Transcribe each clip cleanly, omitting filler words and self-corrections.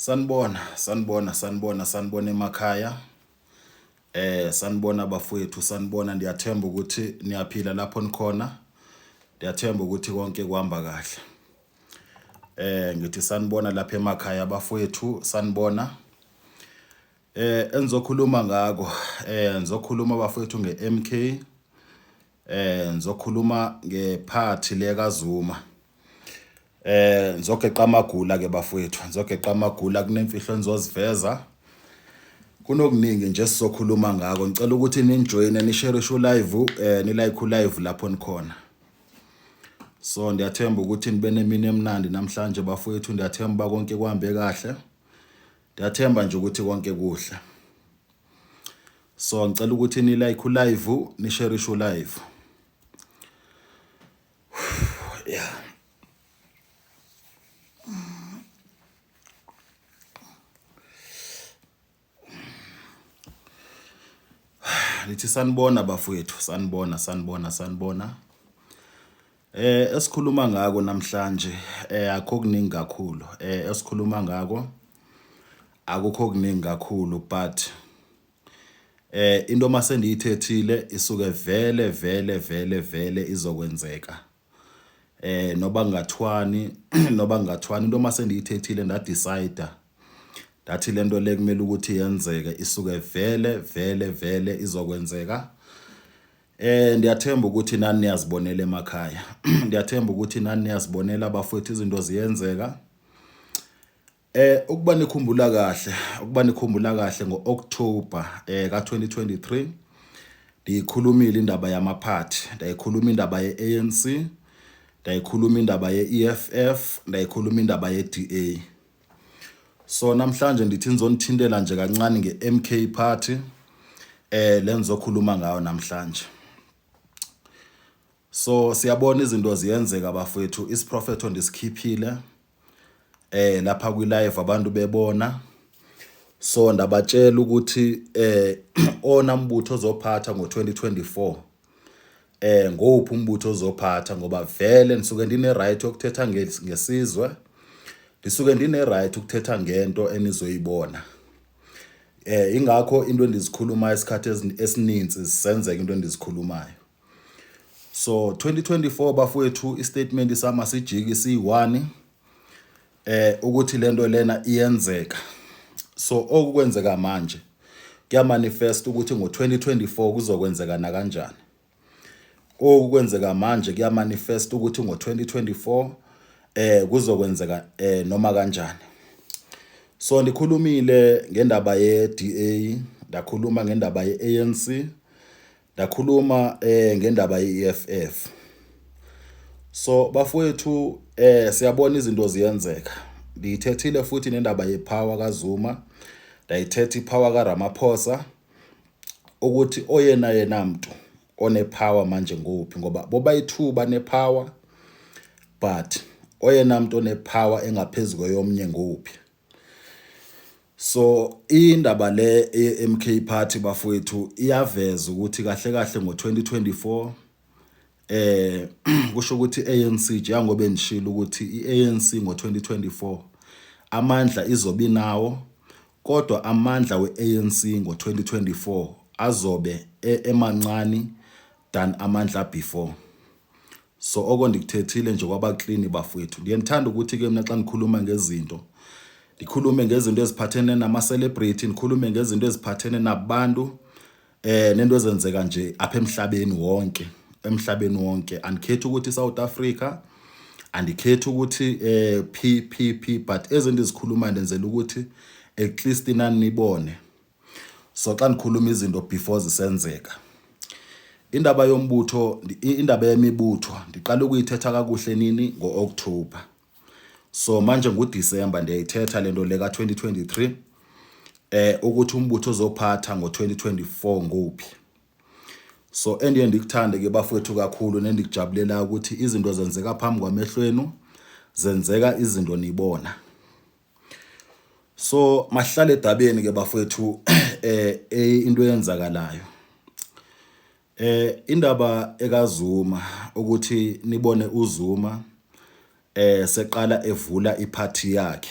Sanibona, sanibona, sanibona, sanibona emakhaya. Sanibona bafowethu, sanibona ndiyathemba ukuthi niyaphila lapho nikhona. Ndiyathemba ukuthi konke kuhamba kahle. Ngithi sanibona lapha emakhaya bafowethu, sanibona. Engizokhuluma ngako, ngizokhuluma bafowethu ngeMK. Ngizokhuluma ngephathi le kaZuma. Ngizogeqa amagula ke bafowethu, ngizogeqa amagula kunemfihlo enizoziveza. Kunokuningi nje esizokhuluma ngako. Ngicela ukuthi ningijoyine nishare show live, ni like live lapho nikhona. So ndiyathemba ukuthi nibe nemini emnandi namhlanje bafowethu, ndiyathemba konke kuhambe kahle. Ndiyathemba nje ukuthi konke kuhle. So ngicela ukuthi ni like live, ni share show live. Yeah. Lithi sanibona bafowethu, sanibona, sanibona, sanibona. Esikhuluma ngako namhlanje akukho kuningi kakhulu. Esikhuluma ngako akukho kuningi kakhulu but into mase ndiyithethile isuke vele vele vele vele izokwenzeka. Noba kungathwani noba kungathwani into mase ndiyithethile ndadecide ndathi lento le kumele ukuthi yenzeke isuke vele vele vele izokwenzeka. Ndiyathemba ukuthi nani niyazibonela emakhaya. Ndiyathemba ukuthi nani niyazibonela bafowethu izinto ziyenzeka. Ukuba nikhumbula kahle, ukuba nikhumbula kahle ngo-October ka-2023 ndiyikhulumile indaba yamaphathi, ndayikhuluma indaba ye-ANC, ndayikhuluma indaba ye-EFF, ndayikhuluma indaba ye-DA. So namhlanje ndithi ngizonithintela nje kancane nge-MK Party le ngizokhuluma ngayo namhlanje. So siyabona izinto ziyenzeka bafowethu, isiprofetho ndisikhiphile lapha kwi live abantu bebona. So ndabatshela ukuthi ona mbutho ozophatha ngo-2024 ngowuphi umbutho ozophatha ngoba vele ndisuke ndine right yokuthetha ngesizwe, ndisuke ndine right ukuthetha ngento enizoyibona. Ingakho into endizikhulumayo isikhathi esininzi zisenzeka into endizikhulumayo. So 2024 bafowethu istatement sama sijiki siyi-1 ukuthi lento lena iyenzeka. So okukwenzeka manje kuyamanifest ukuthi ngo-2024 kuzokwenzeka nakanjani. Okukwenzeka manje kuyamanifest ukuthi ngo-2024 kuzokwenzeka noma kanjani. So ndikhulumile ngendaba ye-DA, ndakhuluma ngendaba ye-ANC, ndakhuluma ngendaba ye-EFF. So bafowethu siyabona izinto ziyenzeka. Ndiyithethile futhi nendaba yepower kaZuma, ndayithetha ipower kaRamaphosa ukuthi oyena yena mntu onepower manje nguphi ngoba bobayithuba nepower but oyena mntu onepower engaphezulu kweyomnye nguphi. So indaba le ye-MK Party bafowethu iyaveza ukuthi kahle kahle ngo-2024 kusho ukuthi i-ANC njengoba ngishilo ukuthi i-ANC ngo-2024 amandla izobe inawo kodwa amandla we-ANC ngo-2024 azobe emancane than amandla before. So oko ndikuthethile nje kwaba clean bafowethu. Ndiye ndithanda ukuthi ke mina xa ndikhuluma ngezinto ndikhulume ngezinto eziphathene nama-celebrity, ndikhulume ngezinto eziphathene nabantu nento ezenzeka nje apha emhlabeni wonke, emhlabeni wonke. Andikhethi ukuthi South Africa, andikhethi ukuthi P P P but ezinto ezikhuluma ndenzela ukuthi at least nani nibone. So xa ndikhuluma izinto before zisenzeka. Indaba yombutho, indaba yemibutho ndiqala ukuyithetha kakuhle nini ngo-October. So manje nguDisemba ndiyayithetha lento le ka-2023 ukuthi umbutho ozophatha ngo-2024 nguphi. So endiye ndikuthande ke bafowethu kakhulu nendikujabulela ukuthi izinto zenzeka phambi kwamehlwenu, zenzeka izinto nibona. So masihlale edabeni ke bafowethu into eyenzakalayo. Indaba ekaZuma ukuthi nibone uZuma seqala evula iphathi yakhe.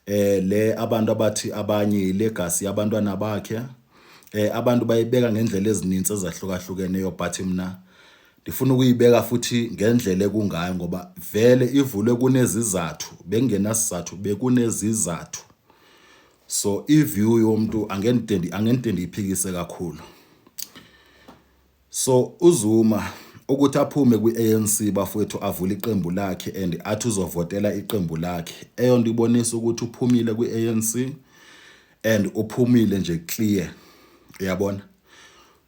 Le abantu abathi abanye ilegacy yabantwana bakhe, abantu bayibeka ngendlela ezininzi ezahlukahlukeneyo, but mna ndifuna ukuyibeka futhi ngendlela ekungayo ngoba vele ivulwe kunezizathu, bekungenasizathu, bekunezizathu. So i-view yomuntu angeke ndiyiphikise kakhulu. So uZuma ukuthi aphume kwi-ANC, bafowethu, avule iqembu lakhe and athi uzovotela iqembu lakhe, eyonto ibonisa ukuthi uphumile kwi-ANC and uphumile nje clear, uyabona.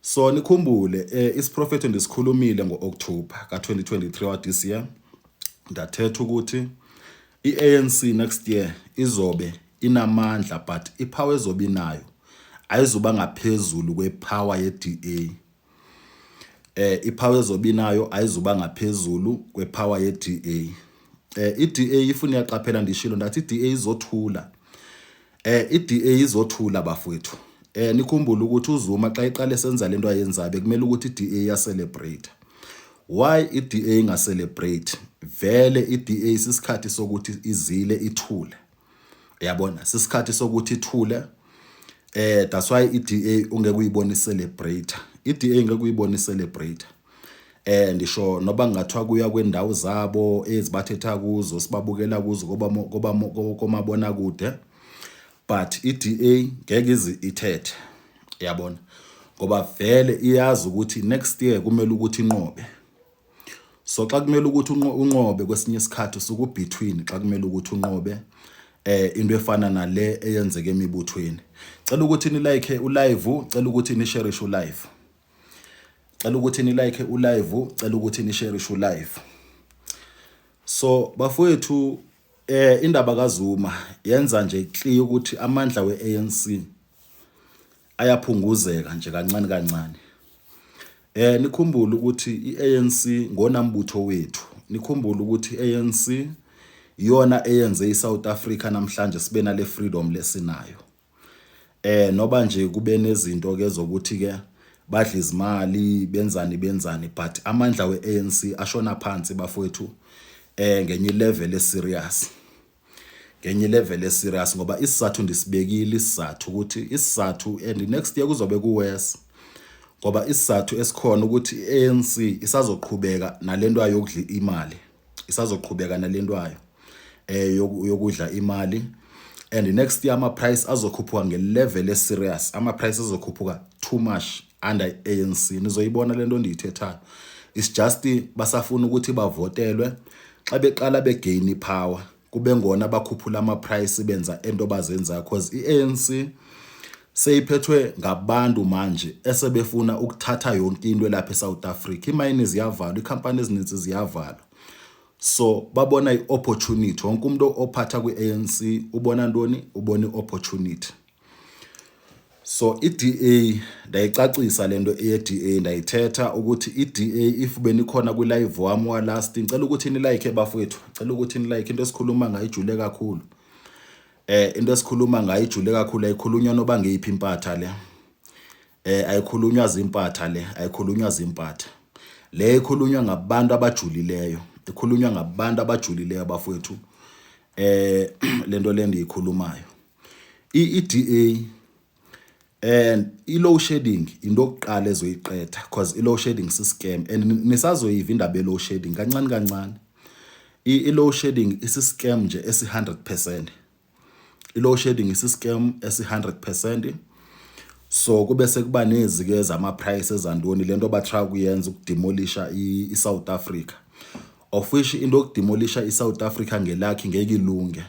So nikhumbule isiprofetho ndisikhulumile ngo-October ka-2023 wa this year, ndathetha ukuthi i-ANC next year izobe inamandla, but ipower ezobe inayo ayizuba ngaphezulu kwepower ye-DA. Ipower ezobe inayo ayizuba ngaphezulu kwepower ye-DA. I-DA ifuna iyaqaphela, ndishilo ndathi i-DA izothula. I-DA izothula, bafowethu. Nikhumbule ukuthi uZuma xa iqale senza lento ayenzayo, bekumele ukuthi i-DA iya-celebrate. Why i-DA inga-celebrate? Vele i-DA sisikhathi sokuthi izile, ithule, uyabona, sisikhathi sokuthi ithule. That's why i-DA ungeke uyibone celebrate, i-DA ngeke uyibone celebrate. Ndisho noba kungathiwa kuya kwendawo zabo ezibathetha kuzo, sibabukela kuzo koba komabona kude, but i-DA ngeke ize ithethe, uyabona, ngoba vele iyazi ukuthi next year kumele ukuthi inqobe. So xa kumele ukuthi unqobe, kwesinye isikhathi usuke ubetween. Xa kumele ukuthi unqobe, into efana nale eyenzeke emibuthweni, cela ukuthi ni like ulive, cela ukuthi ni share ulive, cela ukuthi ni like ulive, cela ukuthi ni share ulive. So bafowethu, indaba kaZuma yenza nje clear ukuthi amandla weANC ayaphunguzeka nje kancane kancane. Nikhumbule ukuthi iANC ngonambutho wethu, nikhumbule ukuthi iANC iyona eyenze iSouth Africa namhlanje sibe nale freedom lesinayo. Noba nje kube nezinto ke zokuthi ke badla izimali, benzani benzani, but amandla weANC ashona phansi, bafowethu, ngenye level eserious, ngenye level eserious, ngoba isizathu ndisibekile, isizathu ukuthi isizathu, and next year kuzobe kuworse, ngoba isizathu esikhona ukuthi iANC isazoqhubeka nalento yokudla imali, isazoqhubeka nalento yayo yokudla imali, and next year ama price azokhuphuka ngelevel eserious, ama price azokhuphuka too much under ANC. Nizoyibona lento ndiyithethayo. It's just basafuna ukuthi bavotelwe. Xa beqala begain ipower, kube ngona bakhuphula ama price, benza ento bazenza, cause iANC seyiphethwe ngabantu manje esebefuna ukuthatha yonke into lapha eSouth Africa. Imayini ziyavalwa, ikhampani ezininzi ziyavalwa, so babona iopportunity. Wonke umuntu ophatha kwi-ANC ubona ntoni? Ubona iopportunity. So i-DA, ndayicacisa lento ye-DA, ndayithetha ukuthi i-DA, if benikhona kwi-live wami wa last, ngicela ukuthi ni-like, bafowethu, ngicela ukuthi ni-like. Into esikhuluma ngayo ijule kakhulu. Into esikhuluma ngayo ijule kakhulu, ayikhulunywa noba ngeyiphi impatha le. Ayikhulunywa zimpatha le, ayikhulunywa zimpatha le, ikhulunywa ngabantu abajulileyo, ikhulunywa ngabantu abajulileyo, bafowethu, lento le ndiyikhulumayo. I-DA and i-load shedding, into yokuqala ezoyiqeda, because i-load shedding si-scam and nisazoyiva indaba ye-load shedding kancane kancane. I-load shedding isi-scam nje esi-100%, i-load shedding isi-scam esi-100%. So kube sekuba nezi-ke zama-price, ezantoni, lento batry ukuyenza ukudemolisha i-South Africa, of which into yokudemolisha i-South Africa ngelakhi ngeke ilunge.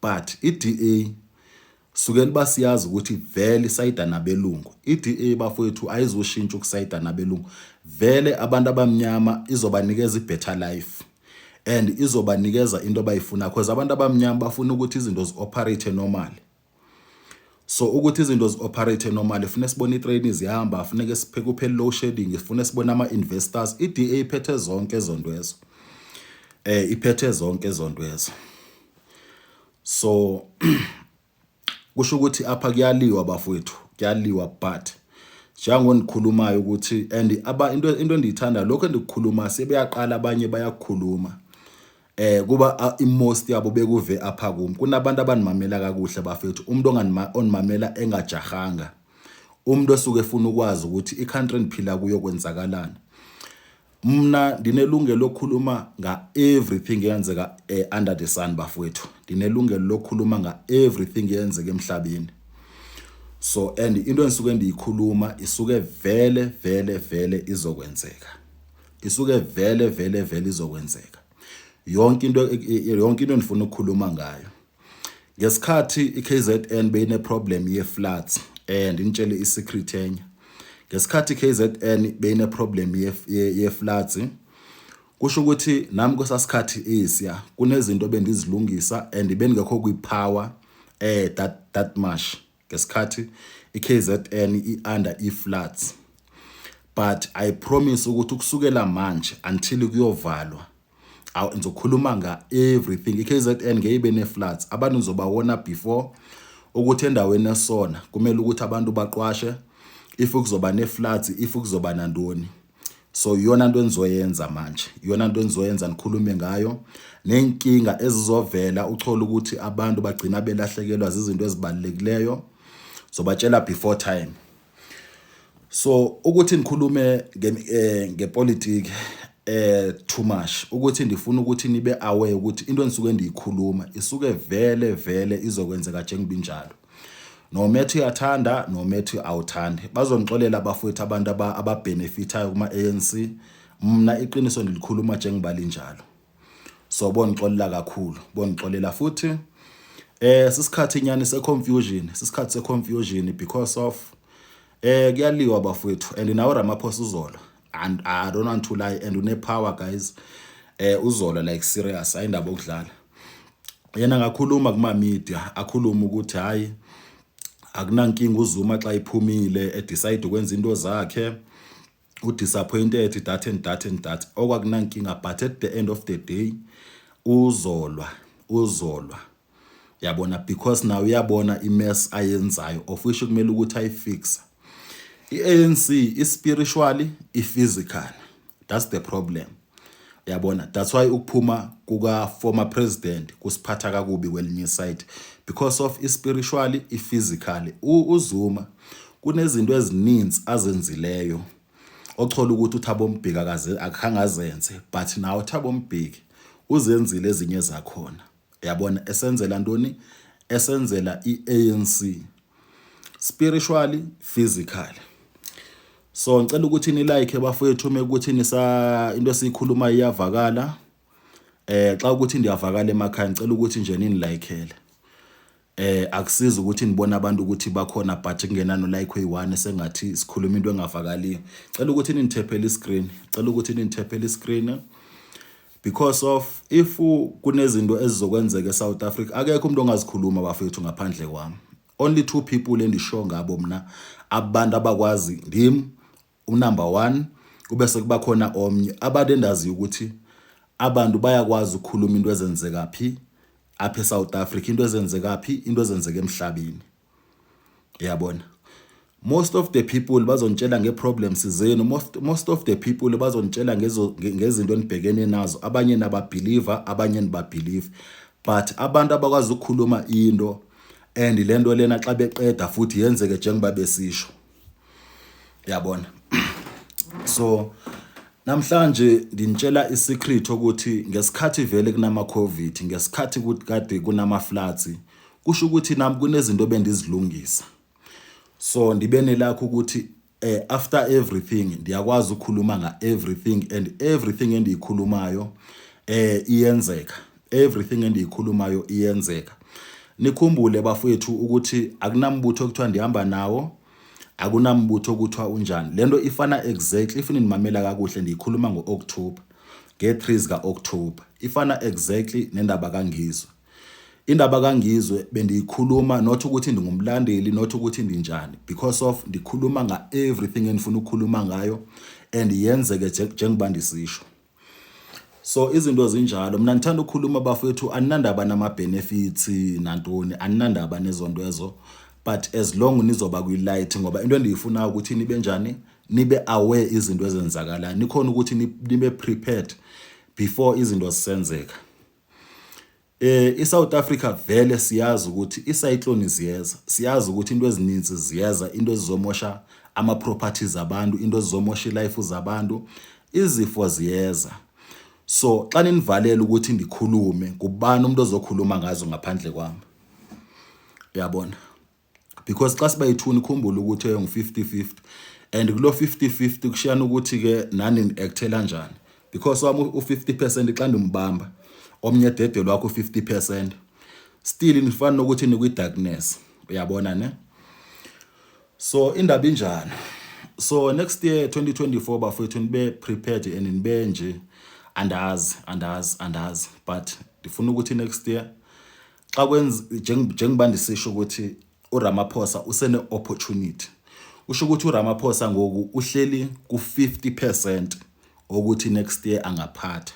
But i-DA sukela uba siyazi ukuthi vele isayida nabelungu. I-DA, bafowethu, ayizoshintsha ukusayida nabelungu. Vele abantu abamnyama izobanikeza i-better life and izobanikeza into abayifuna, because abantu abamnyama bafuna ukuthi izinto zi-operate normally. So ukuthi izinto zi-operate normally, funa sibone itrain zihamba, funeke siphe kuphele load shedding, sifune sibone ama-investors. I-DA iphethe zonke ezo ezo, iphethe zonke ezo ezo. So kusho ukuthi apha kuyaliwa, bafowethu, kuyaliwa. But njengondikhulumayo ukuthi and aba into endiyithanda lokho endikukhuluma, sebeyaqala abanye bayakukhuluma. Kuba i-most yabo bekuve apha kum. Kunabantu abanimamela kakuhle bafethu, umuntu onimamela engajahanga, umuntu osuke efuna ukwazi ukuthi i-country endiphila kuyo kwenzakalani. Mna ndinelungelo lokukhuluma nga-everything eyenzeka under the sun bafowethu. Ndinelungelo lokukhuluma nga-everything eyenzeka emhlabeni. So and into endisuke ndiyikhuluma isuke vele vele vele izokwenzeka, isuke vele vele vele izokwenzeka yonke into, yonke into endifuna ukukhuluma ngayo. Ngesikhathi iKZN beyine problem ye-floods, ndinitshele i-secret enye. Ngesikhathi iKZN beyine problem ye-floods, kusho ukuthi nami kwesasikhathi esiya kunezinto bendizilungisa and bengekho kwi-power that much ngesikhathi iKZN i-under i-floods. But I promise ukuthi ukusukela manje until kuyovalwa, awu, ngizokhuluma nga-everything. I-KZN ngeke ibe ne-floods. Abantu ngizobawona before ukuthi endaweni esona kumele ukuthi abantu baqwashe if kuzoba ne-floods, if kuzoba nantoni. So iyona nto enizoyenza manje, iyona nto enizoyenza, nikhulume ngayo nenkinga ezizovela, uthola ukuthi abantu bagcina belahlekelwa izinto ezibalulekileyo. Zobatshela before time. So ukuthi nikhulume ngepolitiki too much, ukuthi ndifuna ukuthi nibe aware ukuthi into enisuke ndiyikhuluma isuke vele vele izokwenzeka njengoba injalo, no matter uyathanda, no matter awuthandi. Bazongixolela abafowethu, abantu ababenefitayo kuma ANC. Mina iqiniso ndilikhuluma njengoba linjalo, so bongixolela kakhulu, bongixolela futhi. Sisikhathi inyani se-confusion, sisikhathi se-confusion because of kuyaliwa bafowethu, and nawe Ramaphosa uzolwa, and I don't want to lie, and une power guys. Uzolwa like serious, ayindaba okudlala. Yena ngakhuluma kuma media, akhuluma ukuthi hayi, akunankinga uZuma xa iphumile e-decide ukwenza into zakhe, u-disappointed, that and that and that, okwakunankinga. But at the end of the day uzolwa, uzolwa, yabona, because now uyabona i-mess ayenzayo, of which kumele ukuthi ayi-fix. I-ANC i-spiritually, i-physical, that's the problem, yabona. That's why ukuphuma kuka former president kusiphatha kakubi kwelinye side, because of i-spiritually, i-physically. UZuma kunezinto ezininzi azenzileyo othola ukuthi uThabo Mbeki akaze akhangazenze, but nawe uThabo Mbeki uzenzile ezinye zakhona, yabona. Esenzela ntoni? Esenzela iANC, spiritually, physically. So ngicela ukuthi ni like bafowethu uma ukuthi nisa into esiyikhuluma iyavakala. Xa ukuthi ndiyavakala emakhaya, ngicela ukuthi nje nini-like-ele. Akusizi ukuthi nibone abantu ukuthi bakhona but kungena no like oyi-1, sengathi sikhuluma into engavakaliyo. Cela ukuthi nini-tap-ele i-screen, cela ukuthi nini-tap-ele i-screen, because of if kunezinto ezizokwenzeka eSouth Africa, akekho umuntu ongazikhuluma bafethu ngaphandle kwami. Only two people endisho ngabo mina, abantu abakwazi, ndim u-number 1, kube sekuba khona omnye. Abantu endaziyo ukuthi abantu bayakwazi ukukhuluma into ezenzeka phi apha eSouth Africa, into ezenzeka phi, into ezenzeka emhlabeni, yabona. Most of the people bazontshela nge-problems zenu, most of the people bazontshela ngezinto enibhekene nazo. Abanye naba-believe, abanye niba-believe, but abantu abakwazi ukukhuluma into and lento lena xa beqeda futhi yenzeke njengoba besisho, yabona. So namhlanje ndinitshela i-secret ukuthi ngesikhathi vele kunama COVID, ngesikhathi kade kunama floods, kusho ukuthi nami kunezinto bendizilungisa. So ndibe nelakho ukuthi after everything ndiyakwazi ukukhuluma nga everything, and everything endiyikhulumayo iyenzeka, everything endiyikhulumayo iyenzeka. Nikhumbule bafowethu ukuthi akunambutho okuthiwa ndihamba nawo, akunambutho okuthiwa unjani. Lento ifana exactly, if ninimamela kakuhle, ndiyikhuluma ngo-October, nge-3 zika-October, ifana exactly nendaba kaNgizwe. Indaba kaNgizwe bendiyikhuluma not ukuthi ndingumlandeli, not ukuthi ndinjani, because of ndikhuluma nga everything endifuna ukukhuluma ngayo and yenzeke njengoba ndisisho. So izinto zinjalo. Mina ngithanda ukukhuluma bafowethu, aninandaba nama-benefits nantoni, aninandaba nezonto ezo, but as long nizoba kwi-light, ngoba into endiyifunayo ukuthi nibe njani, nibe aware izinto ezenzakalayo, nikhona ukuthi nibe prepared before izinto zisenzeka. ISouth Africa vele siyazi ukuthi icyclone ziyeza, siyazi ukuthi into ezininzi ziyeza, into ezizomosha ama properties abantu, into ezizomosha ilife zabantu, izifo ziyeza. So xa ninivalela ukuthi ndikhulume, ngubani umuntu ozokhuluma ngazo ngaphandle kwami? Uyabona? Because xa sibayithuni khumbula ukuthi ngu-50-50 and kulo 50-50 kushiyana ukuthi ke nani ni-actela kanjani, because wami u-50% xa ndimbamba omnye dedelo wakho u-50% still nifana nokuthi nikwi-darkness, uyabona ne? So indaba injalo. So next year 2024 bafowethu, nibe prepared and nibe nje, andazi andazi andazi, but ndifuna ukuthi next year xa kwenza njengoba ndisisho ukuthi uRamaphosa usene opportunity, usho ukuthi uRamaphosa ngoku uhleli ku-50% ukuthi next year angaphatha,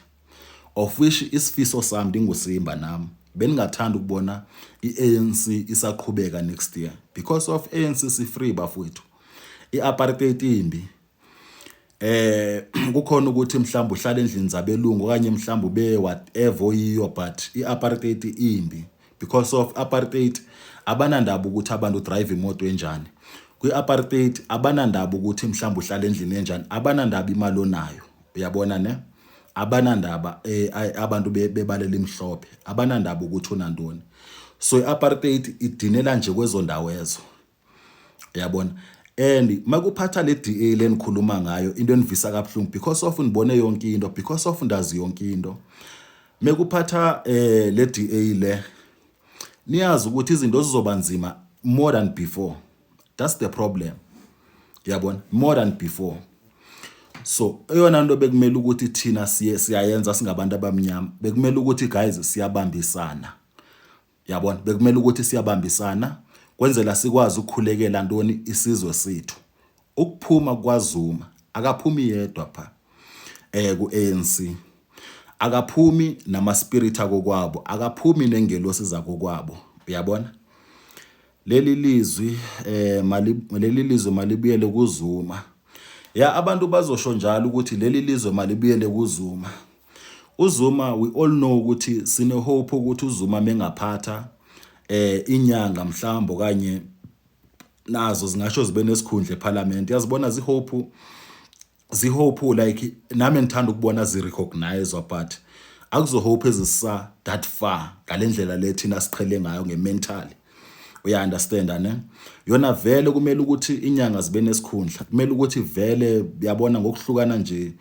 of which isifiso sami ndinguSimba nami beningathanda ukubona iANC isaqhubeka next year, because of ANC si free bafowethu. Iapartheid imbi. Kukhona ukuthi mhlawumbe uhlala endlini zabelungu okanye mhlawumbe ube whatever oyiyo, but iapartheid imbi because of apartheid abanandaba ukuthi abantu drive imoto enjani. Kwi-apartheid abanandaba ukuthi mhlawumbe uhlala endlini enjani, abanandaba imali onayo, uyabona ne? Abanandaba abantu bebala elimhlophe, abanandaba ukuthi unantoni. So i-apartheid idinela nje kwezo ndawo ezo, uyabona? And makuphatha le DA lenikhuluma ngayo, into enivisa kabuhlungu, because of ndibone yonke into, because of ndazi yonke into, mekuphatha le DA le, niyazi ukuthi izinto zizoba nzima more than before. That's the problem, uyabona? More than before. So eyona nto bekumele ukuthi thina siye siyayenza singabantu abamnyama, bekumele ukuthi guys siyabambisana, yabona? Bekumele ukuthi siyabambisana kwenzela sikwazi ukukhulekela ntoni? Isizwe sethu. Ukuphuma kwaZuma, akaphumi yedwa pha ku-ANC, akaphumi nama spirit akokwabo, akaphumi nengelosi zakokwabo, uyabona? Leli lizwi mali, leli lizwe malibuyele kuZuma. Ya, abantu bazosho njalo ukuthi leli lizwe malibuyele kuZuma. uZuma, we all know ukuthi sine hope ukuthi uZuma mengaphatha inyanga mhlawumbe okanye nazo zingasho zibe nesikhundla eParliament, yazibona zihope zihope like nami ngithanda ukubona zi-recognize, but akuzo hope ezisa that far ngalendlela le thina siqhele ngayo ngemental, uya understand ne? Yona vele kumele ukuthi inyanga zibe nesikhundla, kumele ukuthi vele, yabona, ngokuhlukana nje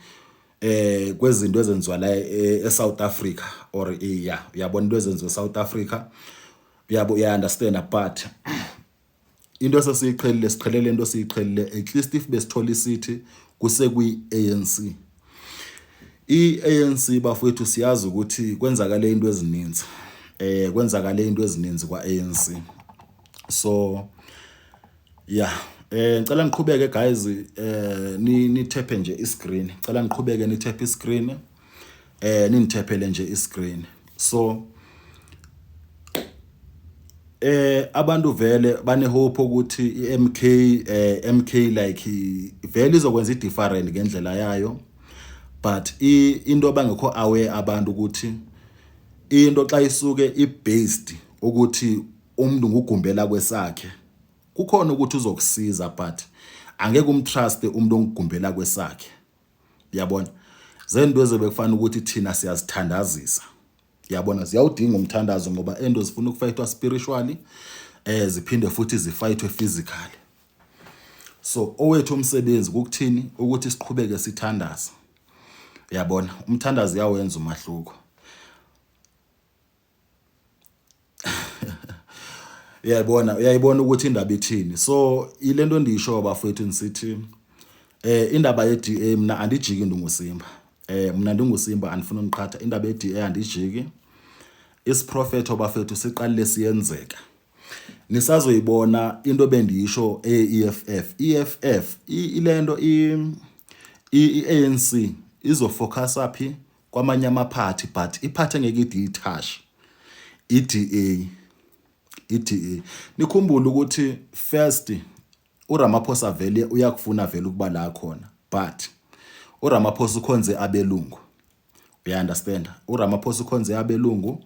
kwezinto ezenziwa la eSouth Africa or yeah, uyabona, into ezenziwa eSouth Africa, uyabo, uya understand? But into esesiyiqhelile, siqhelele into esiyiqhelile. At least if besithola isithi kusekwi ANC, iANC bafowethu, siyazi ukuthi kwenzakale into ezininzi, kwenzakale into ezininzi kwa-ANC. So yeah, ngicela niqhubeke guys, ni nithephe nje iscreen, ngicela niqhubeke nithephe iscreen, ningithephele nje iscreen. So abantu vele bane hope ukuthi iMK, MK like vele izokwenza i-different ngendlela yayo, but into abangekho aware abantu ukuthi into xa isuke i-based ukuthi umuntu ngugumbela kwesakhe, kukhona ukuthi uzokusiza, but angeke umtrust umuntu ongugumbela kwesakhe, uyabona? Zento ezebekufanele ukuthi thina siyazithandazisa, yabona? Ziyawudinga umthandazo ngoba ento zifuna ukufightwa spiritually, ziphinde futhi zifightwe physically. So owethu umsebenzi kukuthini? Ukuthi siqhubeke sithandaza, uyabona? Umthandazo uyawenza umahluko, uyayibona? Uyayibona ukuthi indaba ithini? So ilento ndiyisho bafowethu, nisithi indaba ye-DA mina andijiki, ndinguSimba. Mina ndinguSimba, andifuna uniqhatha. Indaba ye-DA andijiki. Isiprofetho bafethu siqalile siyenzeka, nisazoyibona into bendiyisho eye-EFF. EFF ilento, i-ANC izofocusa phi kwamanye amaphathi, but iphathi engeke ide iyitouch i-DA, i-DA. Nikhumbule ukuthi first uRamaphosa vele uyakufuna vele ukuba la khona, but uRamaphosa ukhonze abelungu, uya understand? uRamaphosa ukhonze abelungu.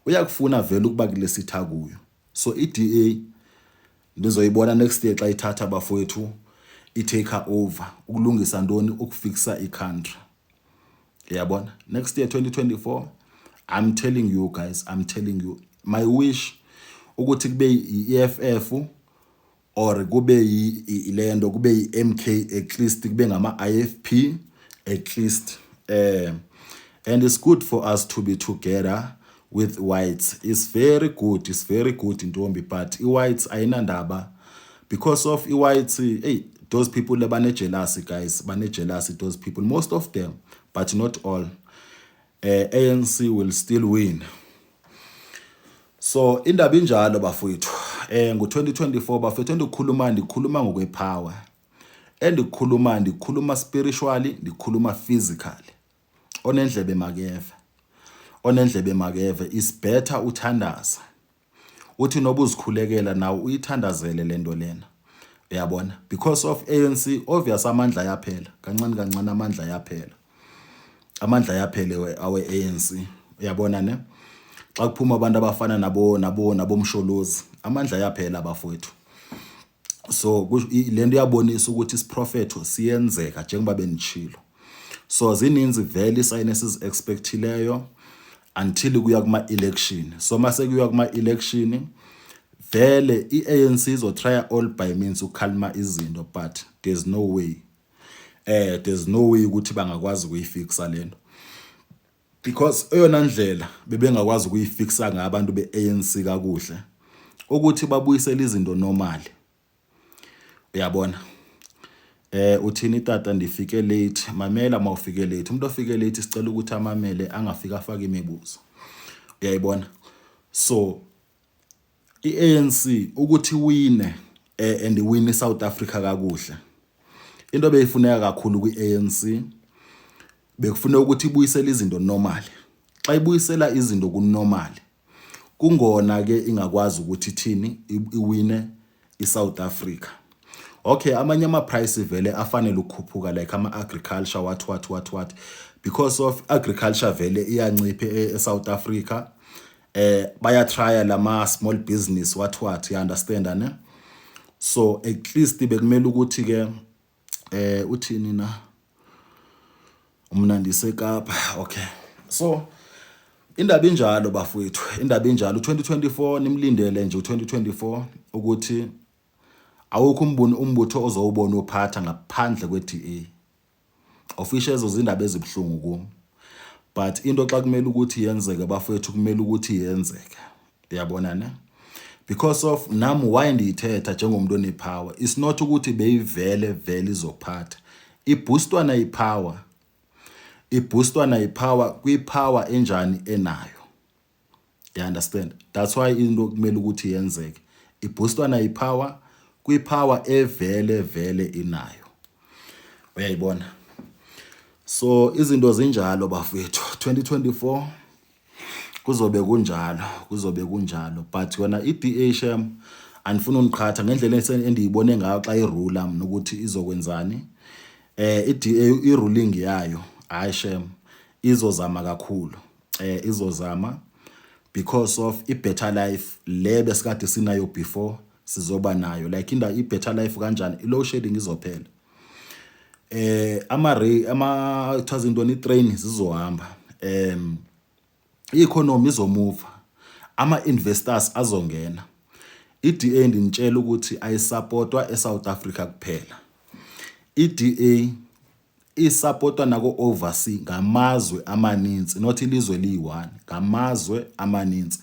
Uyakufuna vele ukuba kule sitha kuyo. So i-DA ndizoyibona next year xa ithatha, bafowethu, i-take over ukulungisa ntoni, ukufixa i-country. Uyabona, next year 2024, I'm telling you guys, I'm telling you, my wish ukuthi kube i-EFF or kube ilento, kube i-MK, at least kube ngama-IFP at least. And it's good for us to be together with whites. It's very good, it's very good, intombi, but i-whites ayinandaba because of i-whites, hey, those people bane-jealousy, guys, bane-jealousy, those people, most of them, but not all. ANC will still win. So indaba injalo, bafowethu. Ngo-2024, bafowethu, endikhuluma, ndikhuluma ngokwepower, endikhuluma, ndikhuluma spiritually, ndikhuluma physically. Onendlebe makeve, onendlebe makeve. Is better uthandaza, uthi noba uzikhulekela nawe uyithandazele lento lena, uyabona, because of ANC, obvious, amandla ayaphela kancane kancane, amandla ayaphela, amandla ayaphela awe ANC, uyabona ne? Xa kuphuma abantu abafana nabo nabomsholozi, amandla ayaphela, bafowethu. So lento iyabonisa ukuthi isiprofetho siyenzeka njengoba benitshilo. So zininzi vele isayini esizi-expectileyo until kuya kuma-election. So mase kuya kuma-election vele i-ANC izotry all by means ukukhalima izinto, but there's no way, there's no way ukuthi bangakwazi ukuyifixa lento, because eyona ndlela bebengakwazi ukuyifixa ngabantu be-ANC kakuhle ukuthi babuyisele izinto normal, uyabona. Uthini tata? Ndifike late. Mamela, mawufike late, umuntu ofike late sicela ukuthi amamele, angafika afake imibuzo, uyayibona. So iANC ukuthi wine and win iSouth Africa kakuhle, into beyifuneka kakhulu kwiANC bekufuneka ukuthi ibuyisele izinto normal. Xa ibuyisela izinto kunormal, kungona ke ingakwazi ukuthi ithini, iwine iSouth Africa. Okay, amanye ama price vele afanele ukukhuphuka, like ama agriculture, what what what what, because of agriculture vele iyancipha eSouth Africa. Baya try lama small business, what what, you understand ne? So at least bekumele ukuthi ke uthini na umnandise eKapa. Okay, so indaba injalo, bafowethu, indaba injalo. 2024 nimlindele nje u2024 ukuthi awukho umbono, umbutho ozowubona uphatha ngaphandle kwe-DA official. Ezo zindaba ezibuhlungu kum, but into xa kumele ukuthi yenzeke, bafowethu, kumele ukuthi yenzeke, uyabona ne? Because of nami why ndiyithetha njengomuntu onepower, it's not ukuthi beyivele vele izophatha, iboostwa na ipower, iboostwa na ipower kwipower enjani enayo, you understand? That's why into kumele ukuthi yenzeke, iboostwa na ipower kwipower evele vele inayo, uyayibona. So izinto zinjalo, bafowethu. 2024 kuzobe kunjalo, kuzobe kunjalo, but yona i-DA, shem, andifuna uniqhatha ngendlela endiyibone ngayo xa irula mna ukuthi izokwenzani. I-DA, i-ruling yayo, hayi shem, izozama kakhulu, izozama because of i-better life le besikade sinayo before sizoba nayo, like inda i-better life kanjani, i-load shedding izophela, ama ray ama kuthiwa zintoni, i-train zizohamba, i-economy izomuva, ama-investors azongena. I-DA, ndinitshela ukuthi ayisupportwa eSouth Africa kuphela, i-DA isupportwa nako overseas ngamazwe amaninzi, not ilizwe liyi-one, ngamazwe amaninzi.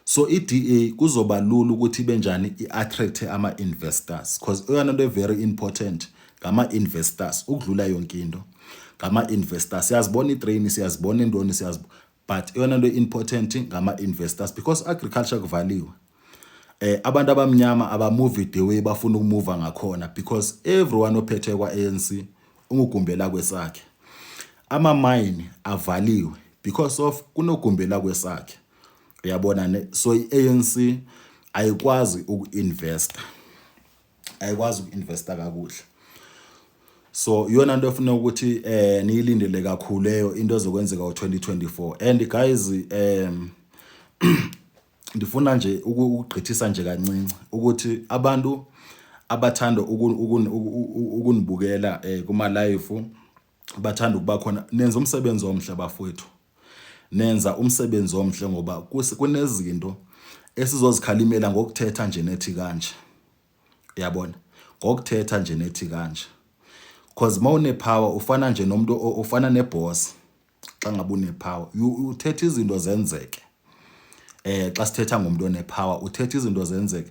So i-DA kuzoba lula ukuthi ibe njani, i-attract ama-investors, because eyona nto very important ngama-investors ukudlula yonke into, ngama-investors. Siyazibona itrain, siyazibona intoni, siyazibona, but eyona nto important ngama-investors, because agriculture kuvaliwe, abantu abamnyama abamove the way bafuna ukumuva ngakhona, because everyone ophethe kwa-ANC ungugumbela kwesakhe. Ama-mine avaliwe because of kunogumbela kwesakhe, uyabona ne? So i-ANC ayikwazi uku-investa, ayikwazi uku-investa kakuhle. So iyona nto efuna ukuthi niyilindele kakhulu leyo into ezokwenzeka ngo-2024. And guys, Ndifuna nje ukugqithisa nje kancinci ukuthi abantu abathanda ukunibukela kuma live, bathanda ukuba khona, nenza umsebenzi omhle bafowethu, nenza umsebenzi omhle, ngoba kunezinto esizozikhalimela ngokuthetha nje nethi kanje, uyabona, ngokuthetha nje nethi kanje, cause mawune-power ufana nje nomuntu ufana ne-boss. Xa ngabe une-power uthetha izinto zenzeke. Xa sithetha ngomuntu one-power, uthetha izinto zenzeke,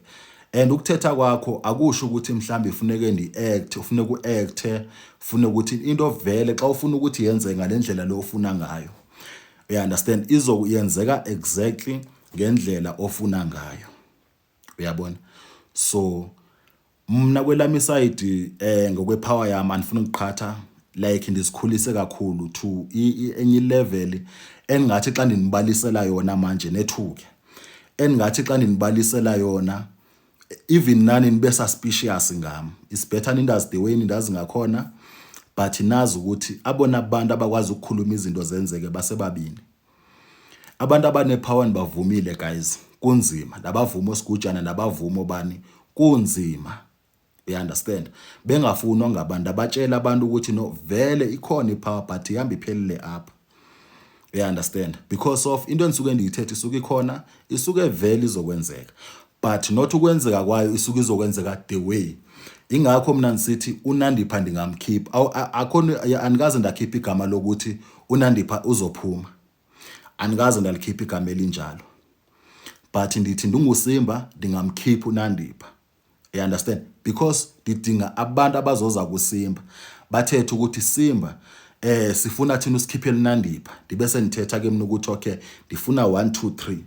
and ukuthetha kwakho akusho ukuthi mhlawumbe ifuneke ndi-act, ufuneka u-acte, funeka ukuthi into vele xa ufuna ukuthi yenzeke ngale ndlela lo ofuna ngayo, you understand, izoyenzeka exactly ngendlela ofuna ngayo, uyabona. So mna kwelami i-side, ngokwe-power yami, andifuni ukuqhatha, like ndizikhulise kakhulu to enye level engathi xa ndinibalisela yona manje nethuke, engathi xa ndinibalisela yona even nani nibe suspicious ngami. It's better nindazi the way nindazi ngakhona, but nazi ukuthi abona bantu abakwazi ukukhuluma izinto zenzeke basebabini. Abantu abane-power nibavumile guys, kunzima, nabavuma osigujana, nabavuma obani, kunzima, you understand, bengafunwa ngabantu abatshela abantu ukuthi no, vele ikhona i-power but ihamba iphelile apha, you understand, because of into endisuke ndiyithethe isuke ikhona, isuke vele izokwenzeka, but not ukwenzeka kwayo isuke izokwenzeka the way. Ingakho mina ngisithi uNandipha ndingamkhipha, akho, andikaze ndakhipha igama lokuthi uNandipha uzophuma, andikaze ndalikhipha igama elinjalo, but ndithi ndinguSimba ndingamkhipha uNandipha, you understand, because ndidinga abantu abazoza kuSimba bathethe ukuthi, "Simba, sifuna thina usikhiphele uNandipha." Ndibe sendithetha ke mina ukuthi, "Okay, ndifuna 1 2 3,"